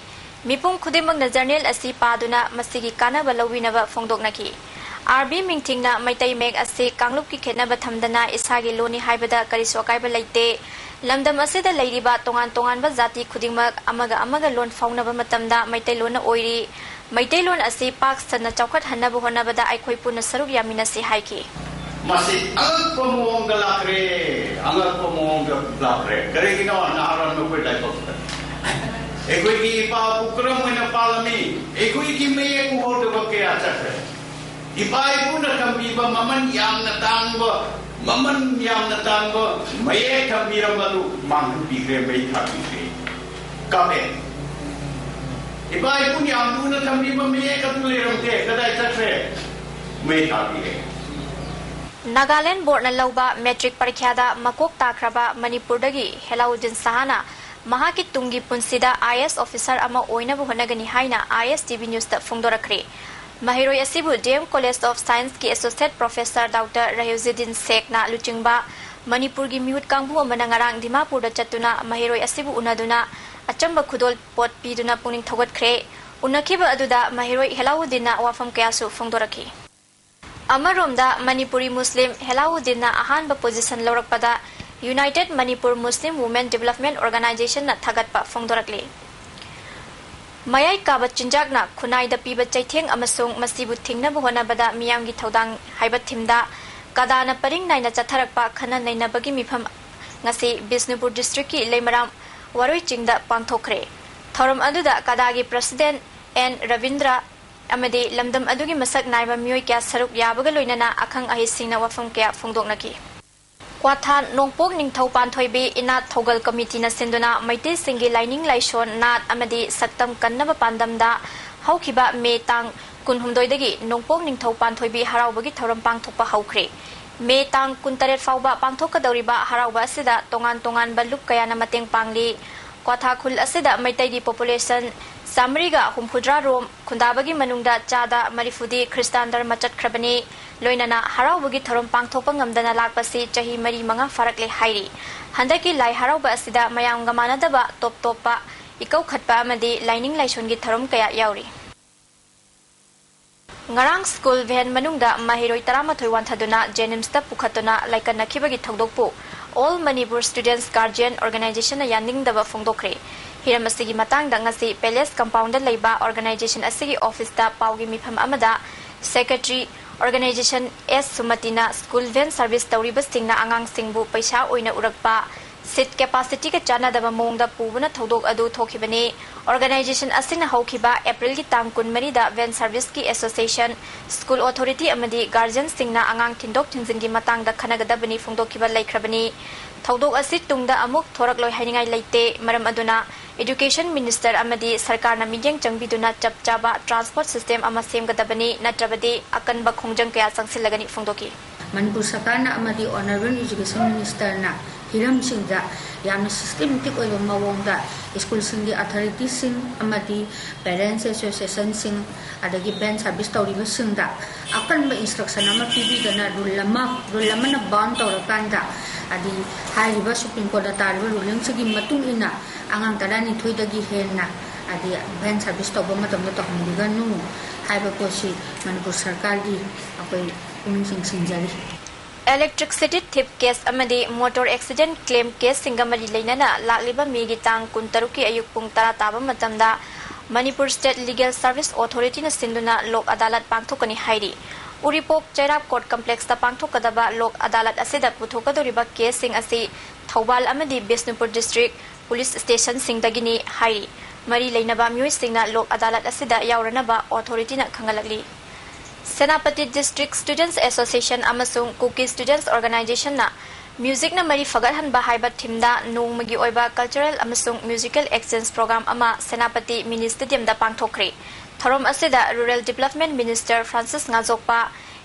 ꯃꯤꯄꯨꯝ ꯈꯨꯗꯤꯡꯃꯛꯅ ꯖꯔꯅꯦꯜ ꯑꯁꯤ ꯄꯥꯗꯨꯅ ꯃꯁꯤꯒꯤ ꯀꯥꯟꯅꯕ ꯂꯧꯕꯤꯅꯕ ꯐꯣꯡꯗꯣꯛꯅꯈꯤ꯫ ꯑꯥꯔ ꯕꯤ ꯃꯤꯡꯊꯤꯡꯅ ꯃꯩꯇꯩ ꯃꯌꯦꯛ ꯑꯁꯤ ꯀꯥꯡꯂꯨꯞꯀꯤ ꯈꯦꯠꯅꯕ ꯊꯝꯗꯅ ꯏꯁꯥꯒꯤ ꯂꯣꯟꯅꯤ ꯍꯥꯏꯕꯗ ꯀꯔꯤꯁꯨ ꯑꯀꯥꯏꯕ ꯂꯩꯇꯦ꯫ ꯂꯝꯗꯝ ꯑꯁꯤꯗ ꯂꯩꯔꯤꯕ ꯇꯣꯉꯥꯟ ꯇꯣꯉꯥꯟꯕ ꯖꯥꯇꯤ ꯈꯨꯗꯤꯡꯃꯛ ꯑꯃꯒ ꯑꯃꯒ ꯂꯣꯟ ꯐꯥꯎꯅꯕ ꯃꯇꯝꯗ ꯃꯩꯇꯩꯂꯣꯟꯅ ꯑꯣꯏꯔꯤ꯫ ꯃꯩꯇꯩꯂꯣꯟ ꯑꯁꯤ ꯄꯥꯛ ꯁꯟꯅ ꯆꯥꯎꯈꯠꯍꯟꯅꯕ ꯍꯣꯠꯅꯕꯗ ꯑꯩꯈꯣꯏ ꯄꯨꯟꯅ ꯁꯔꯨꯛ ꯌꯥꯃꯤꯟꯅꯁꯤ ꯍꯥꯏꯈꯤ꯫ ꯃꯁꯤ ꯑꯉꯛꯄ ꯃꯑꯣꯡꯗ ꯂꯥꯛꯈ꯭ꯔꯦ, ꯑꯉꯛꯄ ꯃꯑꯣꯡꯗ ꯂꯥꯛꯈ꯭ꯔꯦ꯫ ꯀꯔꯤꯒꯤꯅꯣ? ꯅꯍꯥꯔꯣꯟ ꯃꯈꯣꯏ ꯂꯥꯏꯕꯛꯇ ꯑꯩꯈꯣꯏꯒꯤ ꯏꯄꯥ ꯏꯄꯨ ꯀꯔꯝ ꯑꯣꯏꯅ ꯄꯥꯜꯂꯝꯃꯤ? ꯑꯩꯈꯣꯏꯒꯤ ꯃꯌꯦꯛ ꯎꯍꯧꯗꯕ ꯀꯌꯥ ꯆꯠꯈ꯭ꯔꯦ꯫ ꯏꯄꯥ ꯏꯄꯨꯅ ꯊꯝꯕꯤꯕ ꯃꯃꯜ ꯌꯥꯝꯅ ꯇꯥꯡꯕ, ꯃꯃꯜ ꯌꯥꯝꯅ ꯇꯥꯡꯕ ꯃꯌꯦꯛ ꯊꯝꯕꯤꯔꯝꯕꯗꯨ ꯃꯥꯡꯍꯟꯕꯤꯈ꯭ꯔꯦ, ꯃꯩ ꯊꯥꯕꯤꯈ꯭ꯔꯦ꯫ ꯀꯥꯞꯄꯦ꯫ ꯏꯄꯥ ꯏꯄꯨꯅ ꯌꯥꯝ ꯂꯨꯅ ꯊꯝꯕꯤꯕ ꯃꯌꯦꯛ ꯑꯗꯨ ꯂꯩꯔꯝꯗꯦ, ꯀꯗꯥꯏ ꯆꯠꯈ꯭ꯔꯦ? ꯃꯩ ꯊꯥꯕꯤꯔꯦ꯫ ꯅꯥꯒꯥꯂꯦꯟ ꯕꯣꯔꯗꯅ ꯂꯧꯕ ꯃꯦꯇ꯭ꯔꯤꯛ ꯄꯔꯤꯈ꯭ꯌꯥꯗ ꯃꯀꯣꯛ ꯇꯥꯈ꯭ꯔꯕ ꯃꯅꯤꯄꯨꯔꯗꯒꯤ ꯍꯦꯂꯥꯎꯗꯤꯟ ꯁꯍꯥꯅ ꯃꯍꯥꯛꯀꯤ ꯇꯨꯡꯒꯤ ꯄꯨꯟꯁꯤꯗ ꯑꯥꯏ ꯑꯦ ꯑꯦꯁ ꯑꯣꯐꯤꯁꯥꯔ ꯑꯃ ꯑꯣꯏꯅꯕ ꯍꯣꯠꯅꯒꯅꯤ ꯍꯥꯏꯅ ꯑꯥꯏ ꯑꯦꯁ ꯇꯤ ꯚꯤ ꯅ꯭ꯌꯨꯁꯇ ꯐꯣꯡꯗꯣꯔꯛꯈ꯭ꯔꯦ꯫ ꯃꯍꯩꯔꯣꯏ ꯑꯁꯤꯕꯨ ꯗꯤ ꯑꯦꯝ ꯀꯣꯂꯦꯖ ꯑꯣꯐ ꯁꯥꯏꯟꯁꯀꯤ ꯑꯦꯁꯣꯁꯤꯌꯦꯠ ꯄ꯭ꯔꯣꯐꯦꯁꯔ ꯗꯥꯛꯇꯔ ꯔꯍꯤꯎꯖꯤꯗꯤꯟ ꯁꯦꯈꯅ ꯂꯨꯆꯤꯡꯕ ꯃꯅꯤꯄꯨꯔꯒꯤ ꯃꯤꯍꯨꯠ ꯀꯥꯡꯕꯨ ꯑꯃꯅ ꯉꯔꯥꯡ ꯗꯤꯃꯥꯄꯨꯔꯗ ꯆꯠꯇꯨꯅ ꯃꯍꯩꯔꯣꯏ ꯑꯁꯤꯕꯨ ꯎꯅꯗꯨꯅ ꯑꯆꯝꯕ ꯈꯨꯗꯣꯜ ꯄꯣꯠ ꯄꯤꯗꯨꯅ ꯄꯨꯛꯅꯤꯡ ꯊꯧꯒꯠꯈ꯭ꯔꯦ꯫ ꯎꯅꯈꯤꯕ ꯑꯗꯨꯗ ꯃꯍꯩꯔꯣꯏ ꯍꯦꯂꯥꯎꯗꯤꯟꯅ ꯋꯥꯐꯝ ꯀꯌꯥꯁꯨ ꯐꯣꯡꯗꯣꯔꯛꯈꯤ꯫ ꯑꯃꯔꯣꯝꯗ ꯃꯅꯤꯄꯨꯔꯤ ꯃꯨꯁꯂꯤꯝ ꯍꯦꯂꯥꯎꯗꯤꯟꯅ ꯑꯍꯥꯟꯕ ꯄꯣꯖꯤꯁꯟ ꯂꯧꯔꯛꯄꯗ ꯌꯨꯅꯥꯏꯇꯦꯠ ꯃꯅꯤꯄꯨꯔ ꯃꯨꯁꯂꯤꯝ ꯋꯨꯃꯦꯟ ꯗꯤꯕꯦꯂꯞꯃꯦꯟ ꯑꯣꯔꯒꯅꯥꯏꯖꯦꯁꯟꯅ ꯊꯥꯒꯠꯄ ꯐꯣꯡꯗꯣꯔꯛꯂꯤ꯫ ꯃꯌꯥꯏ ꯀꯥꯕ ꯆꯤꯟꯖꯥꯛꯅ ꯈꯨꯟꯅꯥꯏꯗ ꯄꯤꯕ ꯆꯩꯊꯦꯡ ꯑꯃꯁꯨꯡ ꯃꯁꯤꯕꯨ ꯊꯤꯡꯅꯕ ꯍꯣꯠꯅꯕꯗ ꯃꯤꯌꯥꯝꯒꯤ ꯊꯧꯗꯥꯡ ꯍꯥꯏꯕ ꯊꯤꯝꯗ ꯀꯗꯥꯅ ꯄꯔꯤꯡ ꯅꯥꯏꯅ ꯆꯠꯊꯔꯛꯄ ꯈꯟꯅ ꯅꯩꯅꯕꯒꯤ ꯃꯤꯐꯝ ꯉꯁꯤ ꯕꯤꯁꯅꯨꯄꯨꯔ ꯗꯤꯁꯇ꯭ꯔꯤꯛꯀꯤ ꯂꯩꯃꯔꯥꯝ ꯋꯥꯔꯣꯏ ꯆꯤꯡꯗ ꯄꯥꯡꯊꯣꯛꯈ꯭ꯔꯦ꯫ ꯊꯧꯔꯝ ꯑꯗꯨꯗ ꯀꯗꯥꯒꯤ ꯄ꯭ꯔꯁꯤꯗꯦꯟ ꯑꯦꯟ ꯔꯕꯤꯟꯗ꯭ꯔ ꯑꯃꯗꯤ ꯂꯝꯗꯝ ꯑꯗꯨꯒꯤ ꯃꯁꯛ ꯅꯥꯏꯕ ꯃꯤꯑꯣꯏ ꯀꯌꯥ ꯁꯔꯨꯛ ꯌꯥꯕꯒ ꯂꯣꯏꯅꯅ ꯑꯈꯪ ꯑꯍꯩꯁꯤꯡꯅ ꯋꯥꯐꯝ ꯀꯌꯥ ꯐꯣꯡꯗꯣꯛꯅꯈꯤ꯫ ꯀ꯭ꯋꯥꯊꯥ ꯅꯣꯡꯄꯣꯛ ꯅꯤꯡꯊꯧ ꯄꯥꯟꯊꯣꯏꯕꯤ ꯏꯅꯥꯠ ꯊꯧꯒꯜ ꯀꯃꯤꯇꯤꯅ ꯁꯤꯟꯗꯨꯅ ꯃꯩꯇꯩꯁꯤꯡꯒꯤ ꯂꯥꯏꯅꯤꯡ ꯂꯥꯏꯁꯣꯟ, ꯅꯥꯠ ꯑꯃꯗꯤ ꯁꯛꯇꯝ ꯀꯟꯅꯕ ꯄꯥꯟꯗꯝꯗ ꯍꯧꯈꯤꯕ ꯃꯦ ꯇꯥꯡ ꯀꯨꯟꯍꯨꯝꯗꯣꯏꯗꯒꯤ ꯅꯣꯡꯄꯣꯛ ꯅꯤꯡꯊꯧ ꯄꯥꯟꯊꯣꯏꯕꯤ ꯍꯔꯥꯎꯕꯒꯤ ꯊꯧꯔꯝ ꯄꯥꯡꯊꯣꯛꯄ ꯍꯧꯈ꯭ꯔꯦ꯫ ꯃꯦ ꯇꯥꯡ ꯀꯨꯟꯇꯔꯦꯠ ꯐꯥꯎꯕ ꯄꯥꯡꯊꯣꯛꯀꯗꯧꯔꯤꯕ ꯍꯔꯥꯎꯕ ꯑꯁꯤꯗ ꯇꯣꯉꯥꯟ ꯇꯣꯉꯥꯟꯕ ꯂꯨꯞ ꯀꯌꯥꯅ ꯃꯇꯦꯡ ꯄꯥꯡꯂꯤ꯫ ꯀ꯭ꯋꯥꯊꯥ ꯈꯨꯜ ꯑꯁꯤꯗ ꯃꯩꯇꯩꯒꯤ ꯄꯣꯄꯨꯂꯦꯁꯟ ꯆꯥꯃꯔꯤꯒ ꯍꯨꯝꯐꯨꯇꯔꯥ ꯔꯣꯝ ꯈꯨꯟꯗꯥꯕꯒꯤ ꯃꯅꯨꯡꯗ ꯆꯥꯗ ꯃꯔꯤꯐꯨꯗꯤ ꯈ꯭ꯔꯤꯁꯇꯥꯟ ꯙꯔꯃ ꯆꯠꯈ꯭ꯔꯕꯅꯤ꯫ ꯂꯣꯏꯅꯅ ꯍꯔꯥꯎꯕꯒꯤ ꯊꯧꯔꯝ ꯄꯥꯡꯊꯣꯛꯄ ꯉꯝꯗꯅ ꯂꯥꯛꯄꯁꯤ ꯆꯍꯤ ꯃꯔꯤ ꯃꯉꯥ ꯐꯥꯔꯛꯂꯦ ꯍꯥꯏꯔꯤ꯫ ꯍꯟꯗꯛꯀꯤ ꯂꯥꯏ ꯍꯔꯥꯎꯕ ꯑꯁꯤꯗ ꯃꯌꯥꯝꯒ ꯃꯥꯟꯅꯗꯕ ꯇꯣꯞ ꯇꯣꯞꯄ ꯏꯀꯧꯈꯠꯄ ꯑꯃꯗꯤ ꯂꯥꯏꯅꯤꯡ ꯂꯥꯏꯁꯣꯟꯒꯤ ꯊꯧꯔꯝ ꯀꯌꯥ ꯌꯥꯎꯔꯤ꯫ ꯉꯔꯥꯡ ꯁ꯭ꯀꯨꯜ ꯚꯦꯟ ꯃꯅꯨꯡꯗ ꯃꯍꯩꯔꯣꯏ ꯇꯔꯥꯃꯥꯊꯣꯏ ꯋꯥꯟꯊꯗꯨꯅ ꯖꯦꯅꯤꯝꯁꯇ ꯄꯨꯈꯠꯇꯨꯅ ꯂꯥꯏꯀꯠꯅꯈꯤꯕꯒꯤ ꯊꯧꯗꯣꯛꯄꯨ All Manipur Students Guardian Organizationꯅ ꯌꯥꯅꯤꯡꯗꯕ ꯐꯣꯡꯗꯣꯛꯈ꯭ꯔꯦ꯫ ꯍꯤꯔꯝ ꯑꯁꯤꯒꯤ ꯃꯇꯥꯡꯗ ꯉꯁꯤ ꯄꯦꯂꯦꯁ ꯀꯝꯄꯥꯎꯟꯗ ꯂꯩꯕ ꯑꯣꯔꯒꯅꯥꯏꯖꯦꯁꯟ ꯑꯁꯤꯒꯤ ꯑꯣꯐꯤꯁꯇ ꯄꯥꯎꯒꯤ ꯃꯤꯐꯝ ꯑꯃꯗ ꯁꯦꯀ꯭ꯔꯦꯇꯔꯤ ꯑꯣꯔꯒꯅꯥꯏꯖꯦꯁꯟ ꯑꯦꯁ ꯁꯨꯃꯇꯤꯅ ꯁ꯭ꯀꯨꯜ ꯚꯦꯟ ꯁꯔꯚꯤꯁ ꯇꯧꯔꯤꯕꯁꯤꯡꯅ ꯑꯉꯥꯡꯁꯤꯡꯕꯨ ꯄꯩꯁꯥ ꯑꯣꯏꯅ ꯎꯔꯛꯄ, ꯁꯤꯠ ꯀꯦꯄꯥꯁꯤꯇꯤꯒ ꯆꯥꯟꯅꯗꯕ ꯃꯑꯣꯡꯗ ꯄꯨꯕꯅ ꯊꯧꯗꯣꯛ ꯑꯗꯨ ꯊꯣꯛꯈꯤꯕꯅꯤ꯫ ꯑꯣꯔꯒꯅꯥꯏꯖꯦꯁꯟ ꯑꯁꯤꯅ ꯍꯧꯈꯤꯕ ꯑꯦꯄ꯭ꯔꯤꯜꯒꯤ ꯇꯥꯡ ꯀꯨꯟꯃꯔꯤꯗ ꯚꯦꯟ ꯁꯔꯚꯤꯁꯀꯤ ꯑꯦꯁꯣꯁꯤꯌꯦꯁꯟ, ꯁ꯭ꯀꯨꯜ ꯑꯣꯊꯣꯔꯤꯇꯤ ꯑꯃꯗꯤ ꯒꯥꯔꯖꯤꯌꯟꯁꯤꯡꯅ ꯑꯉꯥꯡ ꯊꯤꯟꯗꯣꯛ ꯊꯤꯟꯖꯤꯟꯒꯤ ꯃꯇꯥꯡꯗ ꯈꯟꯅꯒꯗꯕꯅꯤ ꯐꯣꯡꯗꯣꯛꯈꯤꯕ ꯂꯩꯈ꯭ꯔꯕꯅꯤ꯫ ꯊꯧꯗꯣꯛ ꯑꯁꯤ ꯇꯨꯡꯗ ꯑꯃꯨꯛ ꯊꯣꯔꯛꯂꯣꯏ ꯍꯥꯏꯅꯤꯡꯉꯥꯏ ꯂꯩꯇꯦ꯫ ꯃꯔꯝ ꯑꯗꯨꯅ ꯏꯗꯨꯀꯦꯁꯟ ꯃꯤꯅꯤꯁꯇꯔ ꯑꯃꯗꯤ ꯁꯔꯀꯥꯔꯅ ꯃꯤꯠꯌꯦꯡ ꯆꯪꯕꯤꯗꯨꯅ ꯆꯞ ꯆꯥꯕ ꯇ꯭ꯔꯥꯟꯁꯄꯣꯔꯠ ꯁꯤꯁꯇꯦꯝ ꯑꯃ ꯁꯦꯝꯒꯗꯕꯅꯤ, ꯅꯠꯇ꯭ꯔꯕꯗꯤ ꯑꯀꯟꯕ ꯈꯣꯡꯖꯪ ꯀꯌꯥ ꯆꯪꯁꯤꯜꯂꯒꯅꯤ ꯐꯣꯡꯗꯣꯛꯈꯤ꯫ ꯃꯅꯤꯄꯨꯔ ꯁꯔꯀꯥꯔꯅ ꯑꯃꯗꯤ ꯑꯣꯅꯔꯦꯕꯜ ꯏꯗꯨꯀꯦꯁꯟ ꯃꯤꯅꯤꯁꯇꯔꯅ ꯍꯤꯔꯝꯁꯤꯡꯗ ꯌꯥꯝꯅ ꯁꯤꯁꯇꯦꯃꯦꯇꯤꯛ ꯑꯣꯏꯕ ꯃꯑꯣꯡꯗ ꯁ꯭ꯀꯨꯜꯁꯤꯡꯒꯤ ꯑꯣꯊꯣꯔꯤꯇꯤꯁꯤꯡ ꯑꯃꯗꯤ ꯄꯦꯔꯦꯟꯁ ꯑꯦꯁꯣꯁꯤꯌꯦꯁꯟꯁꯤꯡ, ꯑꯗꯒꯤ ꯚꯦꯟ ꯁꯥꯔꯚꯤꯁ ꯇꯧꯔꯤꯕꯁꯤꯡꯗ ꯑꯀꯟꯕ ꯏꯟꯁꯇ꯭ꯔꯛꯁꯟ ꯑꯃ ꯄꯤꯕꯤꯗꯅ, ꯔꯨꯜ ꯑꯃ, ꯔꯨꯜ ꯑꯃꯅ ꯕꯥꯎꯟ ꯇꯧꯔꯀꯥꯟꯗ, ꯍꯥꯏꯗꯤ ꯍꯥꯏꯔꯤꯕ ꯁꯨꯄ꯭ꯔꯤꯝ ꯀꯣꯔꯠꯅ ꯇꯥꯔꯤꯕ ꯔꯨꯂꯤꯡꯁꯤꯒꯤ ꯃꯇꯨꯡ ꯏꯟꯅ ꯑꯉꯥꯡ ꯇꯔꯥꯅꯤꯊꯣꯏꯗꯒꯤ ꯍꯦꯟꯅ ꯍꯥꯏꯗꯤ ꯚꯦꯟ ꯁꯥꯔꯚꯤꯁ ꯇꯧꯕ ꯃꯇꯝꯗ ꯇꯧꯍꯟꯕꯤꯒꯅꯨ ꯍꯥꯏꯕ ꯄꯣꯠꯁꯤ ꯃꯅꯤꯄꯨꯔ ꯁꯔꯀꯥꯔꯒꯤ ꯑꯩꯈꯣꯏ ꯄꯨꯛꯅꯤꯡ ꯆꯤꯡꯁꯤꯟꯖꯔꯤ꯫ Electricity thief case ꯑꯃꯗꯤ motor accident claim caseꯁꯤꯡꯒ ꯃꯔꯤ ꯂꯩꯅꯅ ꯂꯥꯛꯂꯤꯕ ꯃꯦꯒꯤ ꯇꯥꯡ ꯀꯨꯟꯇꯔꯨꯛꯀꯤ ꯑꯌꯨꯛ ꯄꯨꯡ ꯇꯔꯥ ꯇꯥꯕ ꯃꯇꯝꯗ ꯃꯅꯤꯄꯨꯔ ꯁ꯭ꯇꯦꯠ ꯂꯤꯒꯦꯜ ꯁꯔꯚꯤꯁ ꯑꯣꯊꯣꯔꯤꯇꯤꯅ ꯁꯤꯟꯗꯨꯅ ꯂꯣꯛ ꯑꯗꯥꯂꯠ ꯄꯥꯡꯊꯣꯛꯀꯅꯤ ꯍꯥꯏꯔꯤ꯫ ꯎꯔꯤꯄꯣꯛ ꯆꯩꯔꯥꯞ ꯀꯣꯔꯠ ꯀꯝꯄ꯭ꯂꯦꯛꯁꯇ ꯄꯥꯡꯊꯣꯛꯀꯗꯕ ꯂꯣꯛ ꯑꯗꯥꯂꯠ ꯑꯁꯤꯗ ꯄꯨꯊꯣꯛꯀꯗꯧꯔꯤꯕ ꯀꯦꯁꯁꯤꯡ ꯑꯁꯤ ꯊꯧꯕꯥꯜ ꯑꯃꯗꯤ ꯕꯤꯁꯅꯨꯄꯨꯔ ꯗꯤꯁꯇ꯭ꯔꯤꯛ ꯄꯨꯂꯤꯁ ꯁ꯭ꯇꯦꯁꯟꯁꯤꯡꯗꯒꯤꯅꯤ ꯍꯥꯏꯔꯤ꯫ ꯃꯔꯤ ꯂꯩꯅꯕ ꯃꯤꯑꯣꯏꯁꯤꯡꯅ ꯂꯣꯛ ꯑꯗꯥꯂꯠ ꯑꯁꯤꯗ ꯌꯥꯎꯔꯅꯕ ꯑꯣꯊꯣꯔꯤꯇꯤꯅ ꯈꯪꯍꯜꯂꯛꯂꯤ꯫ ꯁꯦꯅꯥꯄꯇꯤ ꯗꯤꯁꯇ꯭ꯔꯤꯛ ꯁ꯭ꯇꯨꯗꯦꯟꯠꯁ ꯑꯦꯁꯣꯁꯤꯌꯦꯁꯟ ꯑꯃꯁꯨꯡ ꯀꯨꯀꯤ ꯁ꯭ꯇꯨꯗꯦꯟꯠꯁ ꯑꯣꯔꯒꯅꯥꯏꯖꯦꯁꯟꯅ ꯃ꯭ꯌꯨꯖꯤꯛꯅ ꯃꯔꯤ ꯐꯒꯠꯍꯟꯕ ꯍꯥꯏꯕ ꯊꯤꯝꯗ ꯅꯣꯡꯃꯒꯤ ꯑꯣꯏꯕ ꯀꯜꯆꯔꯦꯜ ꯑꯃꯁꯨꯡ ꯃ꯭ꯌꯨꯖꯤꯀꯦꯜ ꯑꯦꯛꯁꯆꯦꯟꯖ ꯄ꯭ꯔꯣꯒ꯭ꯔꯥꯝ ꯑꯃ ꯁꯦꯅꯥꯄꯇꯤ ꯃꯤꯅꯤ ꯁ꯭ꯇꯦꯗꯤꯌꯝꯗ ꯄꯥꯡꯊꯣꯛꯈ꯭ꯔꯦ꯫ ꯊꯧꯔꯝ ꯑꯁꯤꯗ rural development minister Francis Ngajokpa,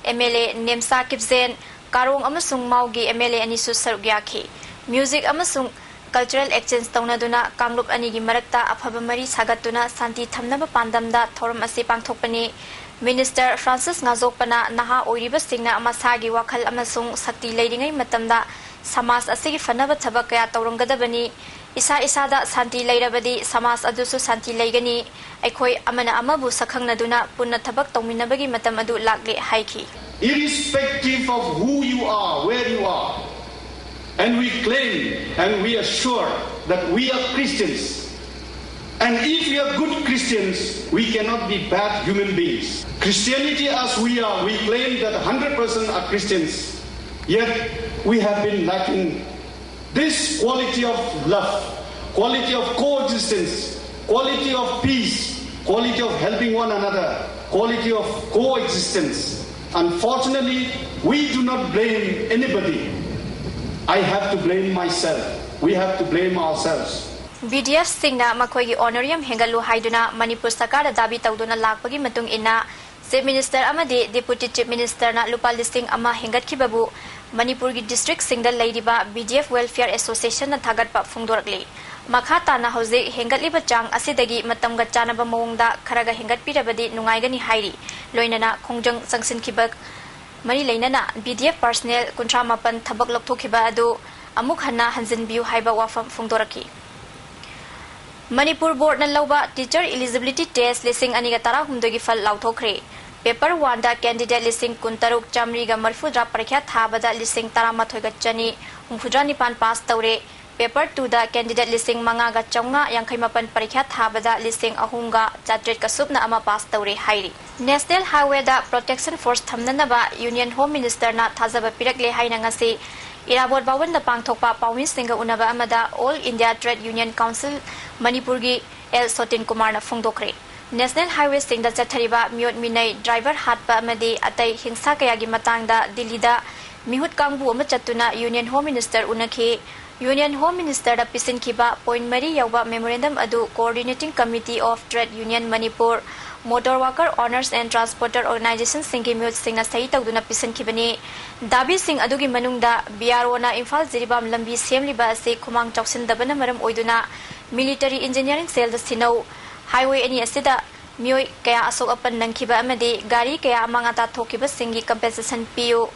M L A Nemcha Kipgen, Karong ꯑꯃꯁꯨꯡ ꯃꯥꯎꯒꯤ ꯑꯦꯝ ꯑꯦꯜ ꯑꯦ ꯑꯅꯤꯁꯨ ꯁꯔꯨꯛ ꯌꯥꯈꯤ꯫ ꯃ꯭ꯌꯨꯖꯤꯛ ꯑꯃꯁꯨꯡ cultural exchange ꯇꯧꯅꯗꯨꯅ ꯀꯥꯡꯂꯨꯞ ꯑꯅꯤꯒꯤ ꯃꯔꯛꯇ ꯑꯐꯕ ꯃꯔꯤ ꯁꯥꯒꯠꯇꯨꯅ ꯁꯥꯟꯇꯤ ꯊꯝꯅꯕ ꯄꯥꯟꯗꯝꯗ ꯊꯧꯔꯝ ꯑꯁꯤ ꯄꯥꯡꯊꯣꯛꯄꯅꯤ꯫ Minister Francis ꯉꯥꯖꯣꯛꯄꯅ ꯅꯍꯥ ꯑꯣꯏꯔꯤꯕꯁꯤꯡꯅ ꯃꯁꯥꯒꯤ ꯋꯥꯈꯜ ꯑꯃꯁꯨꯡ ꯁꯛꯇꯤ ꯂꯩꯔꯤꯉꯩ ꯃꯇꯝꯗ ꯁꯃꯥꯖ ꯑꯁꯤꯒꯤ ꯐꯅꯕ ꯊꯕꯛ ꯀꯌꯥ ꯇꯧꯔꯝꯒꯗꯕꯅꯤ꯫ ꯏꯁꯥ ꯏꯁꯥꯗ ꯁꯥꯟꯇꯤ ꯂꯩꯔꯕꯗꯤ ꯁꯃꯥꯖ ꯑꯗꯨꯁꯨ ꯁꯥꯟꯇꯤ ꯂꯩꯒꯅꯤ꯫ ꯑꯩꯈꯣꯏ ꯑꯃꯅ ꯑꯃꯕꯨ ꯁꯛꯈꯪꯅꯗꯨꯅ ꯄꯨꯟꯅ ꯊꯕꯛ ꯇꯧꯃꯤꯟꯅꯕꯒꯤ ꯃꯇꯝ ꯑꯗꯨ ꯂꯥꯛꯂꯦ ꯍꯥꯏꯈꯤ꯫ Irrespective of who you are, where you are, and we claim and we assure that we are Christians. And if we are good Christians, we cannot be bad human beings. Christianity as we are, we claim that one hundred percent are Christians. Yet we have been lacking this quality of love, quality of coexistence, quality of peace, quality of helping one another, quality of coexistence. Unfortunately, we do not blame anybody. I have to blame myself. We have to blame ourselves. BDF ꯁꯤꯡꯅ ꯃꯈꯣꯏꯒꯤ honorarium ꯍꯦꯟꯒꯠꯂꯨ ꯍꯥꯏꯗꯨꯅ Manipur ꯁꯔꯀꯥꯔꯗ Dhabi ꯇꯧꯗꯨꯅ ꯂꯥꯛꯄꯒꯤ ꯃꯇꯨꯡ ꯏꯟꯅ, Chief Minister ꯑꯃꯗꯤ Deputy Chief Minister ꯅ ꯂꯨꯄꯥ ꯂꯤꯁꯤꯡ ꯑꯃ ꯍꯦꯟꯒꯠꯈꯤꯕꯕꯨ ꯃꯅꯤꯄꯨꯔꯒꯤ district ꯁꯤꯡꯗ ꯂꯩꯔꯤꯕ BDF Welfare Association ꯅ ꯊꯥꯒꯠꯄ ꯐꯣꯡꯗꯣꯔꯛꯂꯤ꯫ ꯃꯈꯥ ꯇꯥꯅ ꯍꯧꯖꯤꯛ ꯍꯦꯟꯒꯠꯂꯤꯕ ꯆꯥꯡ ꯑꯁꯤꯗꯒꯤ ꯃꯇꯝꯒ ꯆꯥꯟꯅꯕ ꯃꯑꯣꯡꯗ ꯈꯔꯒ ꯍꯦꯟꯒꯠꯄꯤꯔꯕꯗꯤ ꯅꯨꯡꯉꯥꯏꯒꯅꯤ ꯍꯥꯏꯔꯤ꯫ ꯂꯣꯏꯅꯅ ꯈꯣꯡꯖꯪ ꯆꯪꯁꯤꯟꯈꯤꯕ ꯃꯔꯤ ꯂꯩꯅꯅ BDF personnel ꯀꯨꯟꯊ꯭ꯔꯥ ꯃꯥꯄꯟ ꯊꯕꯛ ꯂꯧꯊꯣꯛꯈꯤꯕ ꯑꯗꯨ ꯑꯃꯨꯛ ꯍꯟꯅ ꯍꯟꯖꯤꯟꯕꯤꯌꯨ ꯍꯥꯏꯕ ꯋꯥꯐꯝ ꯐꯣꯡꯗꯣꯔꯛꯈꯤ꯫ ꯃꯅꯤꯄꯨꯔ Board ꯅ ꯂꯧꯕ Teacher Eligibility Test ꯂꯤꯁꯤꯡ ꯑꯅꯤꯒ ꯇꯔꯥꯍꯨꯝꯗꯣꯏꯒꯤ ꯐꯜ ꯂꯥꯎꯊꯣꯛꯈ꯭ꯔꯦ꯫ Paper one ꯗ candidate ꯂꯤꯁꯤꯡ ꯀꯨꯟꯇꯔꯨꯛ ꯆꯥꯃꯔꯤꯒ ꯃꯔꯤꯐꯨꯇꯔꯥ ꯄꯔꯤꯈ꯭ꯌꯥ ꯊꯥꯕꯗ ꯂꯤꯁꯤꯡ ꯇꯔꯥꯃꯥꯊꯣꯏꯒ ꯆꯅꯤ ꯍꯨꯝꯐꯨꯇꯔꯥ ꯅꯤꯄꯥꯟ pass ꯇꯧꯔꯦ꯫ Paper two ꯗ candidate ꯂꯤꯁꯤꯡ ꯃꯉꯥꯒ ꯆꯥꯝꯃꯉꯥ ꯌꯥꯡꯈꯩ ꯃꯥꯄꯟ ꯄꯔꯤꯈ꯭ꯌꯥ ꯊꯥꯕꯗ ꯂꯤꯁꯤꯡ ꯑꯍꯨꯝꯒ ꯆꯥꯇ꯭ꯔꯦꯠꯀ ꯁꯨꯞꯅ ꯑꯃ pass ꯇꯧꯔꯦ ꯍꯥꯏꯔꯤ꯫ National Highway ꯗ protection force ꯊꯝꯅꯅꯕ Union Home Minister ꯅ ꯊꯥꯖꯕ ꯄꯤꯔꯛꯂꯦ ꯍꯥꯏꯅ ꯉꯁꯤ ꯏꯔꯥꯕꯣꯠ ꯚꯋꯟꯗ ꯄꯥꯡꯊꯣꯛꯄ ꯄꯥꯎꯃꯤꯁꯤꯡꯒ ꯎꯅꯕ ꯑꯃꯗ All India Trade Union Council ꯃꯅꯤꯄꯨꯔꯒꯤ ꯑꯦꯜ ꯁꯣꯇꯤꯟ ꯀꯨꯃꯥꯔꯅ ꯐꯣꯡꯗꯣꯛꯈ꯭ꯔꯦ꯫ National Highway ꯁꯤꯡꯗ ꯆꯠꯊꯔꯤꯕ ꯃꯤꯑꯣꯠ ꯃꯤꯅꯩ, driver ꯍꯥꯠꯄ ꯑꯃꯗꯤ ꯑꯇꯩ ꯍꯤꯡꯁꯥ ꯀꯌꯥꯒꯤ ꯃꯇꯥꯡꯗ ꯗꯤꯜꯂꯤꯗ ꯃꯤꯍꯨꯠ ꯀꯥꯡꯕꯨ ꯑꯃ ꯆꯠꯇꯨꯅ Union Home Minister ꯎꯅꯈꯤ꯫ Union Home Ministerꯗ ꯄꯤꯁꯤꯟꯈꯤꯕ point ꯃꯔꯤ ꯌꯥꯎꯕ memorandum ꯑꯗꯨ Coordinating Committee of Trade Union Manipur, Motor Worker Owners and Transporter Organizationꯁꯤꯡꯒꯤ ꯃꯤꯍꯨꯠꯁꯤꯡꯅ ꯁꯍꯤ ꯇꯧꯗꯨꯅ ꯄꯤꯁꯤꯟꯈꯤꯕꯅꯤ꯫ ꯗꯥꯕꯤꯁꯤꯡ ꯑꯗꯨꯒꯤ ꯃꯅꯨꯡꯗ BROꯅ ꯏꯝꯐꯥꯜ ꯖꯤꯔꯤꯕꯥꯝ ꯂꯝꯕꯤ ꯁꯦꯝꯂꯤꯕ ꯑꯁꯤ ꯈꯨꯃꯥꯡ ꯆꯥꯎꯁꯤꯟꯗꯕꯅ ꯃꯔꯝ ꯑꯣꯏꯗꯨꯅ military engineering cellꯗ ꯁꯤꯟꯅꯧ, highway ꯑꯅꯤ ꯑꯁꯤꯗ ꯃꯤꯑꯣꯏ ꯀꯌꯥ ꯑꯁꯣꯛ ꯑꯄꯟ ꯅꯪꯈꯤꯕ ꯑꯃꯗꯤ ꯒꯥꯔꯤ ꯀꯌꯥ ꯑꯃꯥꯡ ꯑꯇꯥ ꯊꯣꯛꯈꯤꯕꯁꯤꯡꯒꯤ compensation ꯄꯤꯌꯨ,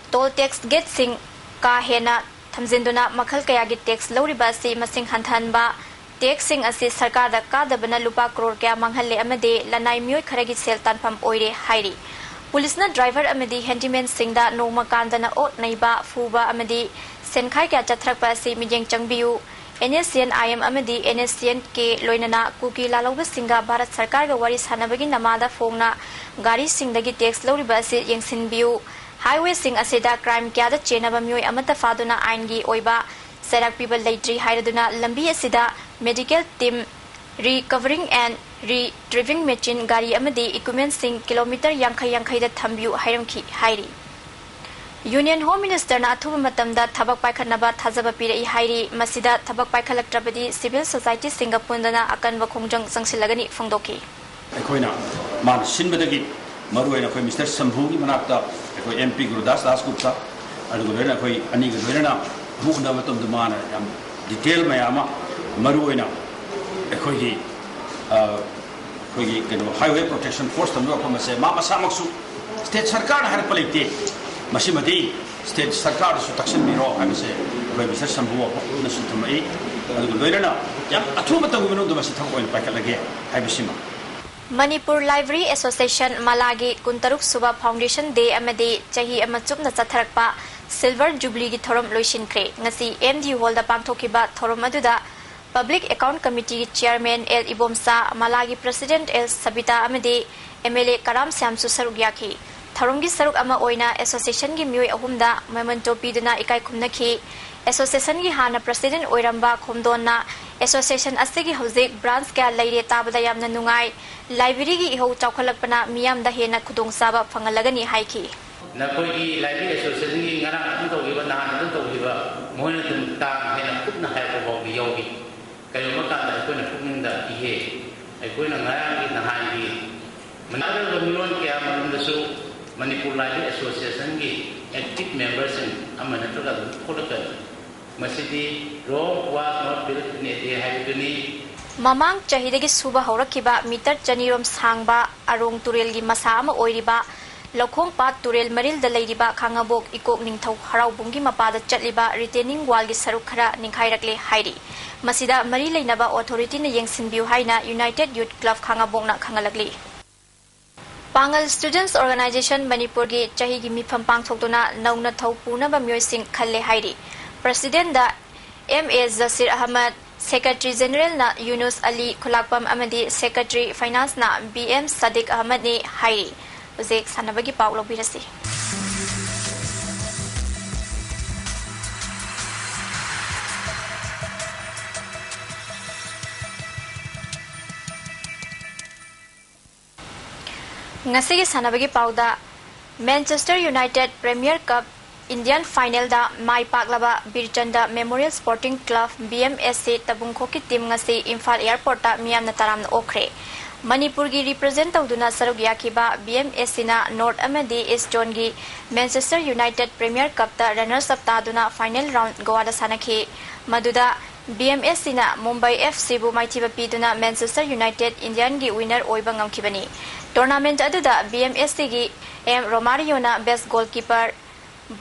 toll tax gateꯁꯤꯡ ꯀꯥ ꯍꯦꯟꯅ ꯊꯝꯖꯤꯟꯗꯨꯅ ꯃꯈꯜ ꯀꯌꯥꯒꯤ tax ꯂꯧꯔꯤꯕ ꯑꯁꯤ ꯃꯁꯤꯡ ꯍꯟꯊꯍꯟꯕ, taxꯁꯤꯡ ꯑꯁꯤ ꯁꯔꯀꯥꯔꯗ ꯀꯥꯗꯕꯅ ꯂꯨꯄꯥ ꯀ꯭ꯔꯣꯔ ꯀꯌꯥ ꯃꯥꯡꯍꯜꯂꯦ ꯑꯃꯗꯤ ꯂꯅꯥꯏ ꯃꯤꯑꯣꯏ ꯈꯔꯒꯤ ꯁꯦꯜ ꯇꯥꯟꯐꯝ ꯑꯣꯏꯔꯦ ꯍꯥꯏꯔꯤ꯫ ꯄꯨꯂꯤꯁꯅ driver ꯑꯃꯗꯤ handymanꯁꯤꯡꯗ ꯅꯣꯡꯃ ꯀꯥꯟꯗꯅ ꯑꯣꯠ ꯅꯩꯕ, ꯐꯨꯕ ꯑꯃꯗꯤ ꯁꯦꯟꯈꯥꯏ ꯀꯌꯥ ꯆꯠꯊꯔꯛꯄ ꯑꯁꯤ ꯃꯤꯠꯌꯦꯡ ꯆꯪꯕꯤꯌꯨ꯫ NSCN-IM ꯑꯃꯗꯤ NSCN-K ꯂꯣꯏꯅꯅ ꯀꯨꯀꯤ ꯂꯥꯜꯍꯧꯕꯁꯤꯡꯒ ꯚꯥꯔꯠ ꯁꯔꯀꯥꯔꯒ ꯋꯥꯔꯤ ꯁꯥꯟꯅꯕꯒꯤ ꯅꯃꯥꯗ ꯐꯣꯡꯅ ꯒꯥꯔꯤꯁꯤꯡꯗꯒꯤ tax ꯂꯧꯔꯤꯕ ꯑꯁꯤ ꯌꯦꯡꯁꯤꯟꯕꯤꯌꯨ꯫ Highwayꯁꯤꯡ ꯑꯁꯤꯗ crime ꯀꯌꯥꯗ ꯆꯦꯟꯅꯕ ꯃꯤꯑꯣꯏ ꯑꯃꯠꯇ ꯐꯥꯗꯨꯅ ꯑꯥꯏꯟꯒꯤ ꯑꯣꯏꯕ ꯆꯩꯔꯥꯛ ꯄꯤꯕ ꯂꯩꯇ꯭ꯔꯤ ꯍꯥꯏꯔꯗꯨꯅ ꯂꯝꯕꯤ ꯑꯁꯤꯗ medical team, recovering and retrieving machine, ꯒꯥꯔꯤ ꯑꯃꯗꯤ equipmentꯁꯤꯡ kilometre ꯌꯥꯡꯈꯩ ꯌꯥꯡꯈꯩꯗ ꯊꯝꯕꯤꯌꯨ ꯍꯥꯏꯔꯝꯈꯤ ꯍꯥꯏꯔꯤ꯫ Union Home Ministerꯅ ꯑꯊꯨꯕ ꯃꯇꯝꯗ ꯊꯕꯛ ꯄꯥꯏꯈꯠꯅꯕ ꯊꯥꯖꯕ ꯄꯤꯔꯛꯏ ꯍꯥꯏꯔꯤ꯫ ꯃꯁꯤꯗ ꯊꯕꯛ ꯄꯥꯏꯈꯠꯂꯛꯇ꯭ꯔꯕꯗꯤ civil societyꯁꯤꯡꯒ ꯄꯨꯟꯗꯅ ꯑꯀꯟꯕ ꯈꯣꯡꯖꯪ ꯆꯪꯁꯤꯜꯂꯒꯅꯤ ꯐꯣꯡꯗꯣꯛꯈꯤ꯫ ꯑꯩꯈꯣꯏꯅ ꯃꯥꯅ ꯁꯤꯟꯕꯗꯒꯤ ꯃꯔꯨꯑꯣꯏꯅ ꯑꯩꯈꯣꯏ Mister ꯁꯝꯚꯨꯒꯤ ꯃꯅꯥꯛꯇ ꯑꯩꯈꯣꯏ MP ꯒꯨꯔꯨꯗꯥꯁ ꯗꯥꯁꯒꯨꯞꯇ, ꯑꯗꯨꯒ ꯂꯣꯏꯅꯅ ꯑꯩꯈꯣꯏ ꯑꯅꯤꯒ ꯂꯣꯏꯅꯅ ꯑꯃꯨꯛ ꯎꯅꯕ ꯃꯇꯝꯗ ꯃꯥꯅ ꯌꯥꯝ detail ꯃꯌꯥꯝ ꯑꯃ, ꯃꯔꯨꯑꯣꯏꯅ ꯑꯩꯈꯣꯏꯒꯤ, ꯑ, ꯑꯩꯈꯣꯏꯒꯤ ꯀꯩꯅꯣ, Highway Protection Force ꯊꯝꯕ ꯋꯥꯐꯝ ꯑꯁꯦ ꯃꯥ ꯃꯁꯥꯃꯛꯁꯨ state ꯁꯔꯀꯥꯔꯅ ꯍꯥꯏꯔꯛꯄ ꯂꯩꯇꯦ, ꯃꯁꯤꯃꯗꯤ state ꯁꯔꯀꯥꯔꯗꯁꯨ ꯇꯥꯛꯁꯤꯟꯕꯤꯔꯣ ꯍꯥꯏꯕꯁꯦ ꯑꯩꯈꯣꯏ Mister ꯁꯝꯚꯨ ꯋꯥꯐꯝꯅꯁꯨ ꯊꯝꯃꯛꯏ꯫ ꯑꯗꯨꯒ ꯂꯣꯏꯅꯅ ꯌꯥꯝ ꯑꯊꯨꯕ ꯃꯇꯝꯒꯤ ꯃꯅꯨꯡꯗ ꯃꯁꯤ ꯊꯕꯛ ꯑꯣꯏꯅ ꯄꯥꯏꯈꯠꯂꯒꯦ ꯍꯥꯏꯕꯁꯤꯃ꯫ Manipur Library Association ꯃꯂꯥꯒꯤ ꯀꯨꯟꯇꯔꯨꯛ ꯁꯨꯕ Foundation Day ꯑꯃꯗꯤ ꯆꯍꯤ ꯑꯃ ꯆꯨꯞꯅ ꯆꯠꯊꯔꯛꯄ Silver Jubileeꯒꯤ ꯊꯧꯔꯝ ꯂꯣꯏꯁꯤꯟꯈ꯭ꯔꯦ꯫ ꯉꯁꯤ MD Hallꯗ ꯄꯥꯡꯊꯣꯛꯈꯤꯕ ꯊꯧꯔꯝ ꯑꯗꯨꯗ Public Account Committeeꯒꯤ Chairman L Ibomcha, ꯃꯂꯥꯒꯤ President L Sabita ꯑꯃꯗꯤ MLA ꯀꯔꯥꯝ ꯁ꯭ꯌꯥꯝꯁꯨ ꯁꯔꯨꯛ ꯌꯥꯈꯤ꯫ ꯊꯧꯔꯝꯒꯤ ꯁꯔꯨꯛ ꯑꯃ ꯑꯣꯏꯅ associationꯒꯤ ꯃꯤꯑꯣꯏ ꯑꯍꯨꯝꯗ memento ꯄꯤꯗꯨꯅ ꯏꯀꯥꯏ ꯈꯨꯝꯅꯈꯤ꯫ Associationꯒꯤ ꯍꯥꯟꯅ President ꯑꯣꯏꯔꯝꯕ ꯈꯣꯝꯗꯣꯟꯅ association ꯑꯁꯤꯒꯤ ꯍꯧꯖꯤꯛ branch ꯀꯌꯥ ꯂꯩꯔꯦ ꯇꯥꯕꯗ ꯌꯥꯝꯅ ꯅꯨꯡꯉꯥꯏ꯫ Libraryꯒꯤ ꯏꯍꯧ ꯆꯥꯎꯈꯠꯂꯛꯄꯅ ꯃꯤꯌꯥꯝꯗ ꯍꯦꯟꯅ ꯈꯨꯗꯣꯡꯆꯥꯕ ꯐꯪꯍꯜꯂꯒꯅꯤ ꯍꯥꯏꯈꯤ꯫ ꯅꯈꯣꯏꯒꯤ Library Associationꯒꯤ ꯉꯔꯥꯡ ꯑꯗꯨꯝ ꯇꯧꯈꯤꯕ, ꯅꯍꯥꯟ ꯑꯗꯨꯝ ꯇꯧꯈꯤꯕ, ꯃꯣꯏꯅ ꯑꯗꯨꯝ ꯇꯥꯡ ꯀꯔꯤꯒꯨꯝꯕ ꯀꯥꯟꯗ ꯑꯩꯈꯣꯏꯅ ꯄꯨꯛꯅꯤꯡꯗ ꯏꯍꯦ, ꯑꯩꯈꯣꯏꯅ ꯉꯔꯥꯡꯒꯤ ꯅꯍꯥꯟꯒꯤ ꯃꯅꯥꯗꯧꯕ ꯃꯤꯔꯣꯟ ꯀꯌꯥ ꯃꯔꯨꯝꯗꯁꯨ ꯃꯅꯤꯄꯨꯔ ꯂꯥꯏꯔꯤꯛ ꯑꯦꯁꯣꯁꯤꯌꯦꯁꯟꯒꯤ ꯑꯦꯛꯇꯤꯚ ꯃꯦꯝꯕꯔꯁꯤꯡ ꯑꯃ ꯅꯠꯇ꯭ꯔꯒ ꯑꯗꯨꯝ ꯊꯣꯛꯂꯛꯀꯅꯤ꯫ ꯃꯁꯤꯗꯤ Rome was not built in a day ꯍꯥꯏꯕꯗꯨꯅꯤ꯫ ꯃꯃꯥꯡ ꯆꯍꯤꯗꯒꯤ ꯁꯨꯕ ꯍꯧꯔꯛꯈꯤꯕ ꯃꯤꯇꯔ ꯆꯅꯤꯔꯣꯝ ꯁꯥꯡꯕ ꯑꯔꯣꯡ ꯇꯨꯔꯦꯜꯒꯤ ꯃꯁꯥ ꯑꯃ ꯑꯣꯏꯔꯤꯕ ꯂꯧꯈꯣꯡ ꯄꯥꯠ ꯇꯨꯔꯦꯜ ꯃꯔꯤꯜꯗ ꯂꯩꯔꯤꯕ ꯈꯥꯉꯕꯣꯛ ꯏꯀꯣꯛ ꯅꯤꯡꯊꯧ ꯍꯔꯥꯎꯕꯨꯡꯒꯤ ꯃꯄꯥꯗ ꯆꯠꯂꯤꯕ retaining wallꯒꯤ ꯁꯔꯨꯛ ꯈꯔ ꯅꯤꯡꯈꯥꯏꯔꯛꯂꯦ ꯍꯥꯏꯔꯤ꯫ ꯃꯁꯤꯗ ꯃꯔꯤ ꯂꯩꯅꯕ authorityꯅ ꯌꯦꯡꯁꯤꯟꯕꯤꯌꯨ ꯍꯥꯏꯅ United Youth Club ꯈꯥꯉꯕꯣꯛꯅ ꯈꯪꯍꯜꯂꯛꯂꯤ꯫ ꯄꯥꯡꯒꯜ Students Organisation ꯃꯅꯤꯄꯨꯔꯒꯤ ꯆꯍꯤꯒꯤ ꯃꯤꯐꯝ ꯄꯥꯡꯊꯣꯛꯇꯨꯅ ꯅꯧꯅ ꯊꯧ ꯄꯨꯅꯕ ꯃꯤꯑꯣꯏꯁꯤꯡ ꯈꯜꯂꯦ ꯍꯥꯏꯔꯤ꯫ Presidentꯗ M A ꯖꯁꯤꯔ ꯑꯍꯃꯗ, Secretary Generalꯅ ꯌꯨꯅꯨꯁ ꯑꯂꯤ ꯈꯨꯂꯥꯛꯄꯝ ꯑꯃꯗꯤ Secretary Financeꯅ B M ꯁꯥꯗꯤꯛ ꯑꯍꯃꯗꯅꯤ ꯍꯥꯏꯔꯤ꯫ ꯍꯧꯖꯤꯛ ꯁꯥꯟꯅꯕꯒꯤ ꯄꯥꯎ ꯂꯧꯕꯤꯔꯁꯤ꯫ ꯉꯁꯤꯒꯤ ꯁꯥꯟꯅꯕꯒꯤ ꯄꯥꯎꯗ, Manchester United Premier Cup Indian Finalꯗ ꯃꯥꯏ ꯄꯥꯛꯂꯕ ꯕꯤꯔꯆꯟꯗ Memorial Sporting Club, B M S C ꯇꯕꯨꯡꯈꯣꯛꯀꯤ team ꯉꯁꯤ ꯏꯝꯐꯥꯜ Airportꯇ ꯃꯤꯌꯥꯝꯅ ꯇꯔꯥꯝꯅ ꯑꯣꯛꯈ꯭ꯔꯦ꯫ ꯃꯅꯤꯄꯨꯔꯒꯤ represent ꯇꯧꯗꯨꯅ ꯁꯔꯨꯛ ꯌꯥꯈꯤꯕ B M S Cꯅ North ꯑꯃꯗꯤ East Zoneꯒꯤ Manchester United Premier Cupꯇ runners up ꯇꯥꯗꯨꯅ final round ꯒꯣꯋꯥꯗ ꯁꯥꯟꯅꯈꯤ꯫ ꯃꯗꯨꯗ B M S Cꯅ Mumbai F Cꯕꯨ ꯃꯥꯏꯊꯤꯕ ꯄꯤꯗꯨꯅ Manchester United Indianꯒꯤ winner ꯑꯣꯏꯕ ꯉꯝꯈꯤꯕꯅꯤ꯫ Tournament ꯑꯗꯨꯗ B M S Cꯒꯤ M Romarioꯅ best goalkeeper,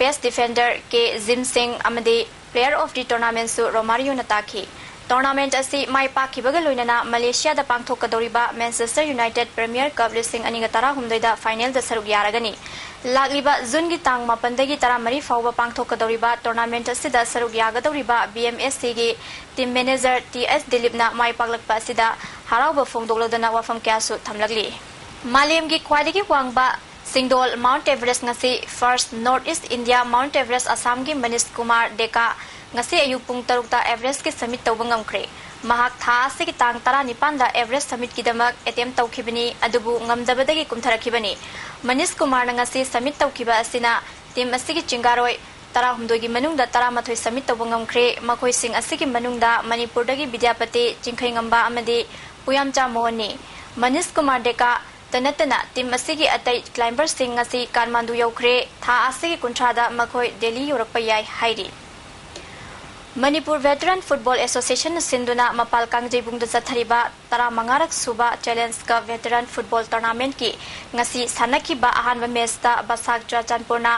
best defender K Jimsing ꯑꯃꯗꯤ player of the tournamentꯁꯨ Romarioꯅ ꯇꯥꯈꯤ꯫ Tournament ꯑꯁꯤ ꯃꯥꯏ ꯄꯥꯛꯈꯤꯕꯒ ꯂꯣꯏꯅꯅ ꯃꯂꯦꯁꯤꯌꯥꯗ ꯄꯥꯡꯊꯣꯛꯀꯗꯧꯔꯤꯕ Manchester United Premier Cup ꯂꯤꯁꯤꯡ ꯑꯅꯤꯒ ꯇꯔꯥꯍꯨꯝꯗꯣꯏꯗ finalꯗ ꯁꯔꯨꯛ ꯌꯥꯔꯒꯅꯤ꯫ ꯂꯥꯛꯂꯤꯕ Juneꯒꯤ ꯇꯥꯡ ꯃꯥꯄꯟꯗꯒꯤ ꯇꯔꯥꯃꯔꯤ ꯐꯥꯎꯕ ꯄꯥꯡꯊꯣꯛꯀꯗꯧꯔꯤꯕ tournament ꯑꯁꯤꯗ ꯁꯔꯨꯛ ꯌꯥꯒꯗꯧꯔꯤꯕ B M S Cꯒꯤ team manager T S Dilipꯅ ꯃꯥꯏ ꯄꯥꯛꯂꯛꯄ ꯑꯁꯤꯗ ꯍꯔꯥꯎꯕ ꯐꯣꯡꯗꯣꯛꯂꯗꯨꯅ ꯋꯥꯐꯝ ꯀꯌꯥꯁꯨ ꯊꯝꯂꯛꯂꯤ꯫ ꯃꯥꯂꯦꯝꯒꯤ ꯈ꯭ꯋꯥꯏꯗꯒꯤ ꯋꯥꯡꯕ ꯆꯤꯡꯗꯣꯜ Mount Everest ꯉꯁꯤ First North East India Mount Everest Assamꯒꯤ Manish Kumar ꯗꯦꯀꯥ ꯉꯁꯤ ꯑꯌꯨꯛ ꯄꯨꯡ ꯇꯔꯨꯛꯇ Everestꯀꯤ summit ꯇꯧꯕ ꯉꯝꯈ꯭ꯔꯦ꯫ ꯃꯍꯥꯛ ꯊꯥ ꯑꯁꯤꯒꯤ ꯇꯥꯡ ꯇꯔꯥꯅꯤꯄꯥꯟꯗ Everest summitꯀꯤꯗꯃꯛ attempt ꯇꯧꯈꯤꯕꯅꯤ, ꯑꯗꯨꯕꯨ ꯉꯝꯗꯕꯗꯒꯤ ꯀꯨꯝꯊꯔꯛꯈꯤꯕꯅꯤ꯫ ꯃꯅꯤꯁ ꯀꯨꯃꯥꯔꯅ ꯉꯁꯤ summit ꯇꯧꯈꯤꯕ ꯑꯁꯤꯅ team ꯑꯁꯤꯒꯤ ꯆꯤꯡꯒꯥꯔꯣꯏ ꯇꯔꯥꯍꯨꯝꯗꯣꯏꯒꯤ ꯃꯅꯨꯡꯗ ꯇꯔꯥꯃꯥꯊꯣꯏ submit ꯇꯧꯕ ꯉꯝꯈ꯭ꯔꯦ꯫ ꯃꯈꯣꯏꯁꯤꯡ ꯑꯁꯤꯒꯤ ꯃꯅꯨꯡꯗ ꯃꯅꯤꯄꯨꯔꯗꯒꯤ ꯕꯤꯗ꯭ꯌꯥꯄꯇꯤ ꯆꯤꯡꯈꯩꯉꯝꯕ ꯑꯃꯗꯤ ꯄꯨꯌꯥꯝꯆꯥ ꯃꯣꯍꯟꯅꯤ꯫ ꯃꯅꯤꯁ ꯀꯨꯃꯥꯔ ꯗꯦꯀꯥ ꯇ ꯅꯠꯇꯅ team ꯑꯁꯤꯒꯤ ꯑꯇꯩ climberꯁꯤꯡ ꯉꯁꯤ ꯀꯥꯊꯃꯥꯟꯗꯨ ꯌꯧꯈ꯭ꯔꯦ꯫ ꯊꯥ ꯑꯁꯤꯒꯤ ꯀꯨꯟꯊ꯭ꯔꯥꯗ ꯃꯈꯣꯏ ꯗꯦꯜꯂꯤ ꯌꯧꯔꯛꯄ ꯌꯥꯏ ꯍꯥꯏꯔꯤ꯫ ꯃꯅꯤꯄꯨꯔ Veteran Football Associationꯅ ꯁꯤꯟꯗꯨꯅ ꯃꯄꯥꯜ ꯀꯥꯡꯖꯩꯕꯨꯡꯗ ꯆꯠꯊꯔꯤꯕ ꯇꯔꯥꯃꯉꯥꯔꯛ ꯁꯨꯕ Challenge Cup Veteran Football Tournamentꯀꯤ ꯉꯁꯤ ꯁꯥꯟꯅꯈꯤꯕ ꯑꯍꯥꯟꯕ matchꯇ ꯕꯁꯥꯛ ꯆꯨꯔꯥꯆꯥꯟꯄꯨꯔꯅ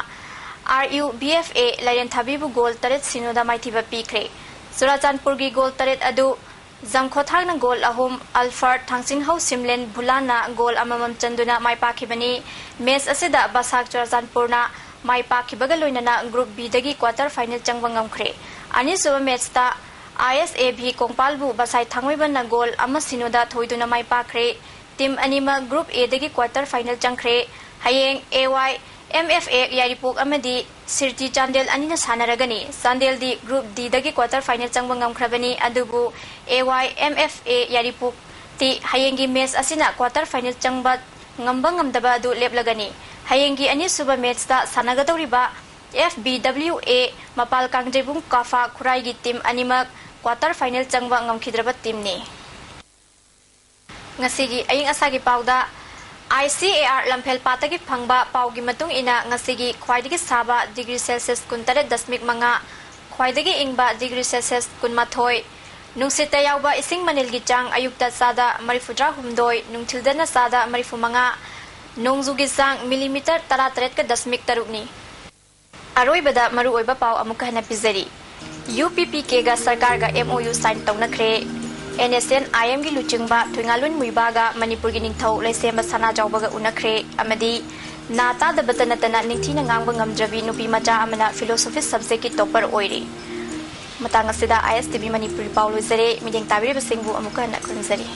R U B F A ꯂꯥꯏꯔꯦꯟꯊꯥꯕꯤꯕꯨ goal ꯇꯔꯦꯠ ꯁꯤꯅꯣꯗ ꯃꯥꯏꯊꯤꯕ ꯄꯤꯈ꯭ꯔꯦ꯫ ꯆꯨꯔꯥꯆꯥꯟꯄꯨꯔꯒꯤ goal ꯇꯔꯦꯠ ꯑꯗꯨ ꯖꯪꯈꯣꯊꯥꯡꯅ goal ꯑꯍꯨꯝ, ꯑꯜꯐꯔꯠ ꯊꯥꯡꯆꯤꯡꯍꯧ ꯁꯤꯝꯂꯦꯟ ꯚꯨꯂꯥꯟꯅ goal ꯑꯃꯃꯝ ꯆꯟꯗꯨꯅ ꯃꯥꯏ ꯄꯥꯛꯈꯤꯕꯅꯤ꯫ Match ꯑꯁꯤꯗ ꯕꯁꯥꯛ ꯆꯨꯔꯥꯆꯥꯟꯄꯨꯔꯅ ꯃꯥꯏ ꯄꯥꯛꯈꯤꯕꯒ ꯂꯣꯏꯅꯅ Group Bꯗꯒꯤ quarter final ꯆꯪꯕ ꯉꯝꯈ꯭ꯔꯦ꯫ ꯑꯅꯤꯁꯨꯕ matchꯇ ꯑꯥꯏ ꯑꯦꯁ ꯑꯦ ꯚꯤ ꯀꯣꯡꯄꯥꯜꯕꯨ ꯕꯁꯥꯏ ꯊꯥꯡꯃꯩꯕꯟꯅ goal ꯑꯃ ꯁꯤꯅꯣꯗ ꯊꯣꯏꯗꯨꯅ ꯃꯥꯏ ꯄꯥꯛꯈ꯭ꯔꯦ꯫ Team ꯑꯅꯤꯃꯛ Group Aꯗꯒꯤ quarter final ꯆꯪꯈ꯭ꯔꯦ꯫ ꯍꯌꯦꯡ ꯑꯦ ꯋꯥꯏ ꯑꯦꯝ ꯑꯦꯐ ꯑꯦ ꯌꯥꯏꯔꯤꯄꯣꯛ ꯑꯃꯗꯤ ꯁꯤꯔꯇꯤ ꯆꯥꯟꯗꯦꯜ ꯑꯅꯤꯅ ꯁꯥꯟꯅꯔꯒꯅꯤ꯫ ꯆꯥꯟꯗꯦꯜꯗꯤ Group Dꯗꯒꯤ quarter final ꯆꯪꯕ ꯉꯝꯈ꯭ꯔꯕꯅꯤ, ꯑꯗꯨꯕꯨ ꯑꯦ ꯋꯥꯏ ꯑꯦꯝ ꯑꯦꯐ ꯑꯦ ꯌꯥꯏꯔꯤꯄꯣꯛꯇꯤ ꯍꯌꯦꯡꯒꯤ match ꯑꯁꯤꯅ quarter final ꯆꯪꯕ ꯉꯝꯕ ꯉꯝꯗꯕ ꯑꯗꯨ ꯂꯦꯞꯂꯒꯅꯤ꯫ ꯍꯌꯦꯡꯒꯤ ꯑꯅꯤꯁꯨꯕ matchꯇ ꯁꯥꯟꯅꯒꯗꯧꯔꯤꯕ ꯑꯦꯐ ꯕꯤ ꯗꯕ꯭ꯂꯤꯎ ꯑꯦ ꯃꯄꯥꯜ ꯀꯥꯡꯖꯩꯕꯨꯡ ꯀꯥꯐꯥ ꯈꯨꯔꯥꯏꯒꯤ team ꯑꯅꯤꯃꯛ quarter final ꯆꯪꯕ ꯉꯝꯈꯤꯗ꯭ꯔꯕ teamꯅꯤ꯫ ꯉꯁꯤꯒꯤ ꯑꯏꯪ ꯑꯁꯥꯒꯤ ꯄꯥꯎꯗ, ꯑꯥꯏ ꯁꯤ ꯑꯦ ꯑꯥꯔ ꯂꯝꯐꯦꯜ ꯄꯥꯠꯇꯒꯤ ꯐꯪꯕ ꯄꯥꯎꯒꯤ ꯃꯇꯨꯡ ꯏꯟꯅ, ꯉꯁꯤꯒꯤ ꯈ꯭ꯋꯥꯏꯗꯒꯤ ꯁꯥꯕ degree Celsius ꯀꯨꯟꯇꯔꯦꯠ ꯗꯁꯃꯤꯛ ꯃꯉꯥ, ꯈ꯭ꯋꯥꯏꯗꯒꯤ ꯏꯪꯕ degree Celsius ꯀꯨꯟꯃꯥꯊꯣꯏ, ꯅꯨꯡꯁꯤꯠꯇ ꯌꯥꯎꯕ ꯏꯁꯤꯡ ꯃꯅꯤꯜꯒꯤ ꯆꯥꯡ ꯑꯌꯨꯛꯇ ꯆꯥꯗ ꯃꯔꯤꯐꯨꯇꯔꯥ ꯍꯨꯝꯗꯣꯏ, ꯅꯨꯡꯊꯤꯜꯗꯅ ꯆꯥꯗ ꯃꯔꯤꯐꯨ ꯃꯉꯥ, ꯅꯣꯡꯖꯨꯒꯤ ꯆꯥꯡ millimeter ꯇꯔꯥꯇꯔꯦꯠꯀ ꯗꯁꯃꯤꯛ ꯇꯔꯨꯛꯅꯤ꯫ ꯑꯔꯣꯏꯕꯗ ꯃꯔꯨꯑꯣꯏꯕ ꯄꯥꯎ ꯑꯃꯨꯛꯀ ꯍꯟꯅ ꯄꯤꯖꯔꯤ꯫ ꯌꯨ ꯄꯤ ꯄꯤ ꯀꯦꯒ ꯁꯔꯀꯥꯔꯒ ꯑꯦꯝ ꯑꯣ ꯌꯨ sign ꯇꯧꯅꯈ꯭ꯔꯦ꯫ ꯑꯦꯟ ꯑꯦꯁ ꯑꯦꯟ ꯑꯥꯏ ꯑꯦꯝꯒꯤ ꯂꯨꯆꯤꯡꯕ ꯊꯣꯏꯉꯥꯂꯨꯟ ꯃꯨꯏꯕꯥꯒ ꯃꯅꯤꯄꯨꯔꯒꯤ ꯅꯤꯡꯊꯧ ꯂꯩꯁꯦꯝꯕ ꯁꯅꯥꯖꯥꯎꯕꯒ ꯎꯅꯈ꯭ꯔꯦ ꯑꯃꯗꯤ ꯅꯥ ꯇꯥꯗꯕꯇ ꯅꯠꯇꯅ ꯅꯤꯡꯊꯤꯅ ꯉꯥꯡꯕ ꯉꯝꯗ꯭ꯔꯕꯤ ꯅꯨꯄꯤ ꯃꯆꯥ ꯑꯃꯅ philosophy subjectꯀꯤ topper ꯑꯣꯏꯔꯦ꯫ ꯃꯇꯥꯡ ꯑꯁꯤꯗ ꯑꯥꯏ ꯑꯦꯁ ꯇꯤ ꯚꯤ ꯃꯅꯤꯄꯨꯔꯤ ꯄꯥꯎ ꯂꯣꯏꯖꯔꯦ꯫ ꯃꯤꯠꯌꯦꯡ ꯇꯥꯕꯤꯔꯤꯕꯁꯤꯡꯕꯨ ꯑꯃꯨꯛꯀ ꯍꯟꯅ ꯈꯨꯔꯨꯝꯖꯔꯤ꯫